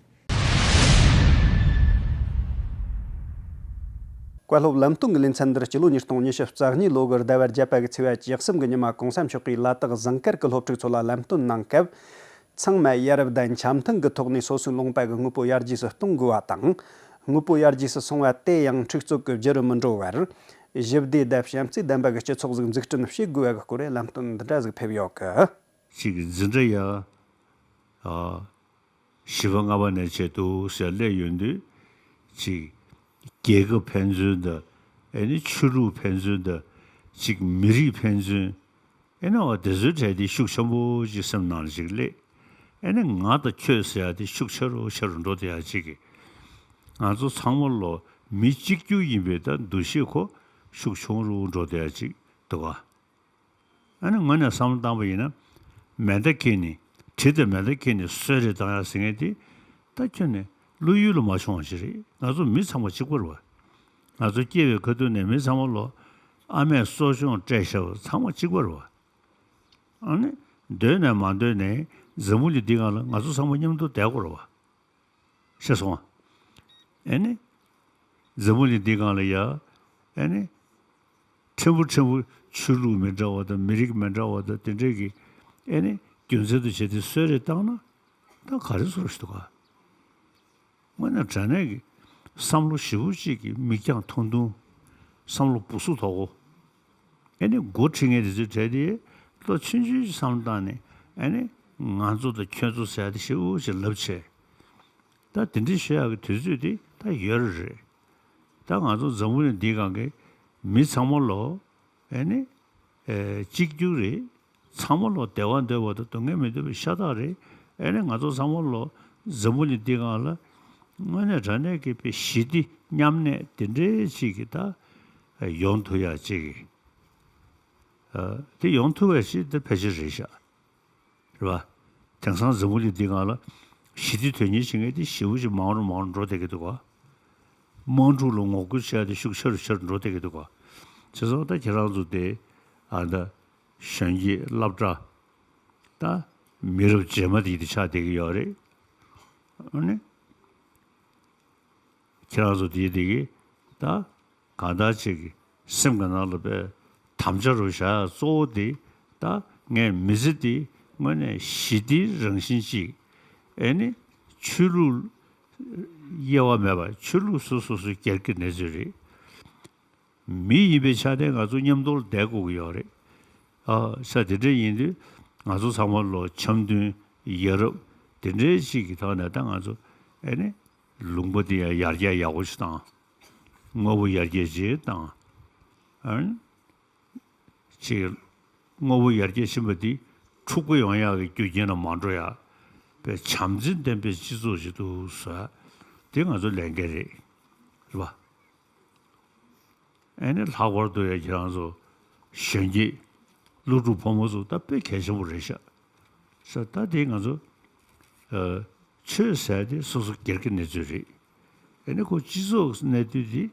བཀའ་སློབ་ལམ་སྟོན་གྱི་ལེ་ཚན་འདིར་སྤྱི་ལོ་ཉིས་སྟོང་ཉི་ཤུ་རྩ་གཉིས་ལོ་གི་ཟླ་བ་བརྒྱད་པ་གི་ཚེས་པ་བཅུ་གསུམ་གྱི་ཉི་མ་༸གོང་ས་མཆོག་གིས་ལ་དྭགས་ཟངས་དཀར་གྱི་སློབ་ཕྲུག་ཚོ་ལ་ལམ་སྟོན་གནང་སྐབས། ཚང་མས་ཡ་རབས་དང་འཆམ་མཐུན་གྱི་ཐོག་ནས་སོ་སོའི་ལུང་པ་གི་དངོས་པོ་ཡར་རྒྱས་སུ་གཏོང་དགོས་པ་དང་། དངོས་པོ་ཡར་རྒྱས་སུ་སོང་བ་དེ་ཡང་འཁྲུག་རྩོད་ཀྱི་རྒྱུ་རུ་མི་འགྲོ་བར། ཞི་བདེ་དང་བྱམས་བརྩེ་ལྡན་པ་གི་སྤྱི་ཚོགས་ཟིག་འཛུགས་སྐྲུན་བྱེད་དགོས་པ་གི་སྐོར་ལམ་སྟོན་འདི་འདྲ་ཟིག་ཕེབས་ཡོད་གི། ཅིག་འཛིན་གྲྭ་ཡ། ཨ། བཞི་པ་ལྔ་པ་ནས་བྱས་འདུག་ཟེར་སླེབས་ཡོང་དུས། ཅིག་རྒྱལ་ཁབ་ཕན་ཚུན་དང་། ཨེ་ནི་ཆོས་ལུགས་ཕན་ཚུན་དང་། ཅིག་མི་རིགས་ཕན་ཚུན། ཨེ་ནི་འོ་དེ་ཚོའི་གྲས་དེ་ཤུགས་ཆེན་པོ་ཅིག་སེམས་ནང་ལ་ཅིག་སླེབས། ཨེ་ནི་ང་དང་ཁྱོད་ཟེར་ཡ་དེ་ཤུགས་ཆེ་རུ་ཆེ་རུ་འགྲོ་བསྡད་ཡ་ཅིག་གི། ང་ཚོ་ཚང་མ་ལོ་མི་གཅིག་གྱུར་ཡིན་པའི་ད་འདུ་ཤེས་ཁོ་ཤུགས་ཆུང་རུ་འགྲོ་བསྡད་ཡ་ཅིག་འདུག་ག། ཨ་ནི་དངོས་གནས་བསམ་བློ་བཏང་པ་ཡིན་ན། མེ་མདའ་འཁྱེར་ནས། གྲི་དང་མེ་མདའ་འཁྱེར་ནས་གསོད་རེས་བཏང་ཡ་ཟེར་མཁན་དེ། ད་ཁྱོན་ནས་བློ་ཡུལ་ལ་མ་བྱུང་བ་ཞིག་རེད། ང་ཚོ་མི་ཚང་མ་གཅིག་པ་རེད་བ། ང་ཚོ་སྐྱེས་པའི་ཁ་ཐུག་ནས་མི་ཚང་མ་ལོ། ཨ་མས་གསོ་སྐྱོང་སྤྲད་བཞག་པ་ཚང་མ་གཅིག་པ་རེད་བ། ཨ་ནི། འདོད་ནས་མ་འདོད་ནས་འཛམ་བུ་གླིང་འདི་སྒང་ལ་ང་ཚོ་ཚང་མ་མཉམ་དུ་བསྡད་དགོས་རེད་བ། ཤེས་སོང་ཨ། ཨེ་ནི། འཛམ་བུ་གླིང་འདི་སྒང་ལ་ཡ། ཨེ་ནི། ཕྲན་བུ་ཕྲན་བུ་ཆོས་ལུགས་མི་འདྲ་བ་དང་མི་རིགས་མི་འདྲ་བ་དང་དེ་འདྲས་ཀྱི། ཨེ་ནི། རྒྱུ་མཚན་དུ་བྱས་ཏེ་གསོད་རེས་བཏང་ན། ད་ག་རེ་བཟོ་ཞིག་འདུག་ག། དངོས་གནས་དྲང་གནས་ཀྱི་བསམ་བློ་ཞེ་པོ་ཅིག་གི་མིག་རྒྱང་ཐུང་ཐུང་། བསམ་བློ་སྦུ་སུབ་དོག་པོ། ཨེ་ནི་འགོ་ཁྲིད་མཁན་དེ་ཚོའི་གྲས་དེ་ལོ་ཆུང་ཆུང་ཅིག་བསམ་བློ་བཏང་ནས། ཨེ་ནི་ང་ཚོ་དང་ཁྱོད་ཚོ་ཟེར་ཡ་དེ་ཞེ་པོ་ཅིག་ལབ་བྱས། ད་དེ་འདྲ་བཤད་ཡག་གི་དུས་ཚོད་དེ་ད་ཡོད་རེད། ད་ང་ཚོ་འཛམ་བུ་གླིང་འདིའི་སྒང་གི་མི་ཚང་མ་ལོ། ཨེ་ནི། ཨེ། གཅིག་གྱུར་རེད། ཚང་མ་ལོ་བདེ་བ་འདོད་པ་དང་སྡུག་བསྔལ་མི་འདོད་པའི་ཤ་སྟག་རེད། ཨེ་ནི་ང་ཚོ་ཚང་མ་ལོ་འཛམ་བུ་གླིང་འདིའི་སྒང་ལ་དངོས་གནས་དྲང་གནས་ཀྱི་དཔེ་ཞི་བདེ་མཉམ་གནས་དེ་འདྲའི་ཅིག་གི་ད་ཡོང་ཐུབ་ཡག་ཅིག་གི། ཨ། དེ་ཡོང་ཐུབ་པ་ཞིག་དེ་ཕལ་ཆེར་རེད་ཤག། རེད་བ། དེང་སང་འཛམ་བུ་གླིང་འདི་སྒང་ལ་ཞི་བདེ་དོན་གཉེར་བྱེད་མཁན་དེ་ཞེ་པོ་ཅིག་མང་རུ་མང་རུ་འགྲོ་བསྡད་ཀྱི་འདུག་ག། དམག་འཁྲུག་ལ་ངོ་རྒོལ་བྱས་ཏེ་ཤུགས་ཆེ་རུ་ཆེ་རུ་འགྲོ་བསྡད་ཀྱི་འདུག་ག། བྱས་ཙང་ད་ཁྱེད་རང་ཚོ་དེ། ཨ། ད་གཞོན་སྐྱེས་སློབ་གྲྭ། ད་མི་རབས་རྗེས་མ་དེ་དེ་ཆགས་བསྡད་ཀྱི་ཡོད་རེད། ཨ་ནི། ཁྱེད་རང་ཚོ་དེའི་དེ་གི་ད་གང་ལྟར་ཅིག་གི་སེམས་ཀྱི་ནང་ལ་དཔེ་དམ་བཅའ་རུ་བཞག་ཡ་གཙོ་བོ་དེ། ད་ངས་མི་ཚེ་འདི་དངོས་གནས་ཞི་བདེའི་རང་བཞིན་ཅིག། ཨེ་ནི་ཆོས་ལུགས་དབྱེ་བ་མེད་པར་ཆོས་ལུགས་སོ་སོ་སོའི་སྒེར་གྱི་གནས་ཚུལ་རེད། མི་ཡིན་པའི་ཆ་ནས་ང་ཚོ་མཉམ་དུ་བསྡད་དགོས་ཀྱི་ཡོད་རེད། ཨ། ས་དེ་འདྲ་ཡིན་དུས་ང་ཚོ་ཚང་མ་ལོ་འཆམ་མཐུན་ཡ་རབས་དེ་འདྲའི་ཅིག་གི་ཐོག་ནས་ད་ང་ཚོ། ཨེ་ནི། ལུང་པ་འདི་ཡང་ཡར་རྒྱས་ཡག་པོ་ཞིག་བཏང་། དངོས་པོ་ཡར་རྒྱས་ཅིག་བཏང་། ཨ། ཅིག། དངོས་པོ་ཡར་རྒྱས་ཕྱིན་པ་འདི་འཁྲུག་པ་ཡོང་ཡག་གི་རྒྱུ་རྐྱེན་ལ་མ་འགྲོ་ཡག་པའི་བྱམས་བརྩེ་ལྡན་པའི་སྤྱི་ཚོགས་ཤིག་ཏུ་བཟོ་ཡག་དེ་ང་ཚོ་ལས་འགན་རེད། རེད་པ། ཨེ་ནི་ལྷག་པར་དུ་ཡང་ཁྱེད་རང་ཚོ་གཞོན་སྐྱེས་སློབ་ཕྲུག་ཕོ་མོ་ཚོ་ད་དཔེ་གལ་ཆེན་པོ་རེད་ཤག། ས་ད་དེ་ང་ཚོ། ཨ། ཆོས་ཟེར་དེ་སོ་སོ་སྒེར་གྱི་གནས་ཚུལ་རེད། ཨེ་ནི་ཁོ་སྤྱི་ཚོགས་གནས་དུས་དེ་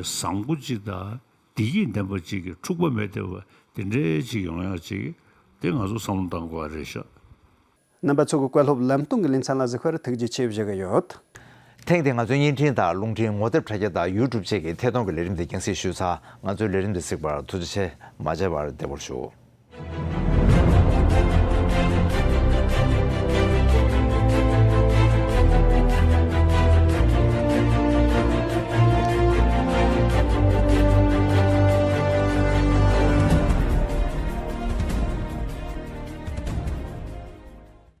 བཟང་པོ་གཅིག་དང་བདེ་སྐྱིད་ལྡན་པ་གཅིག་གི་འཁྲུག་པ་མེད་བསྡད་པ་དེ་འདྲའི་གཅིག་ཡོང་ཡག་གཅིག་དེ་ང་ཚོ་བསམ་བློ་གཏང་དགོས་པ་རེད་ཤག། རྣམ་པ་ཚོ་གི་བཀའ་སློབ་ལམ་སྟོན་གྱི་ལེ་ཚན་ལ་གཟིགས་པར་ཐུགས་རྗེ་ཆེ་ཞུ་གི་ཡོད། ཐེངས་འདིའི་ང་ཚོའི་བརྙན་འཕྲིན་དང་རླུང་འཕྲིན་ངོ་དེབ་དྲ་རྒྱ་དང་ཡུ་ཊུབ་བཅས་ཀྱི་ཐད་གཏོང་གི་ལས་རིམ་འདི་རྒྱང་སྲིང་ཞུས་ཚར། ང་ཚོའི་ལས་རིམ་འདི་གཟིགས་པར་ཐུགས་རྗེ་ཆེ། མ་མཇལ་བར་བདེ་པོར་བཞུགས།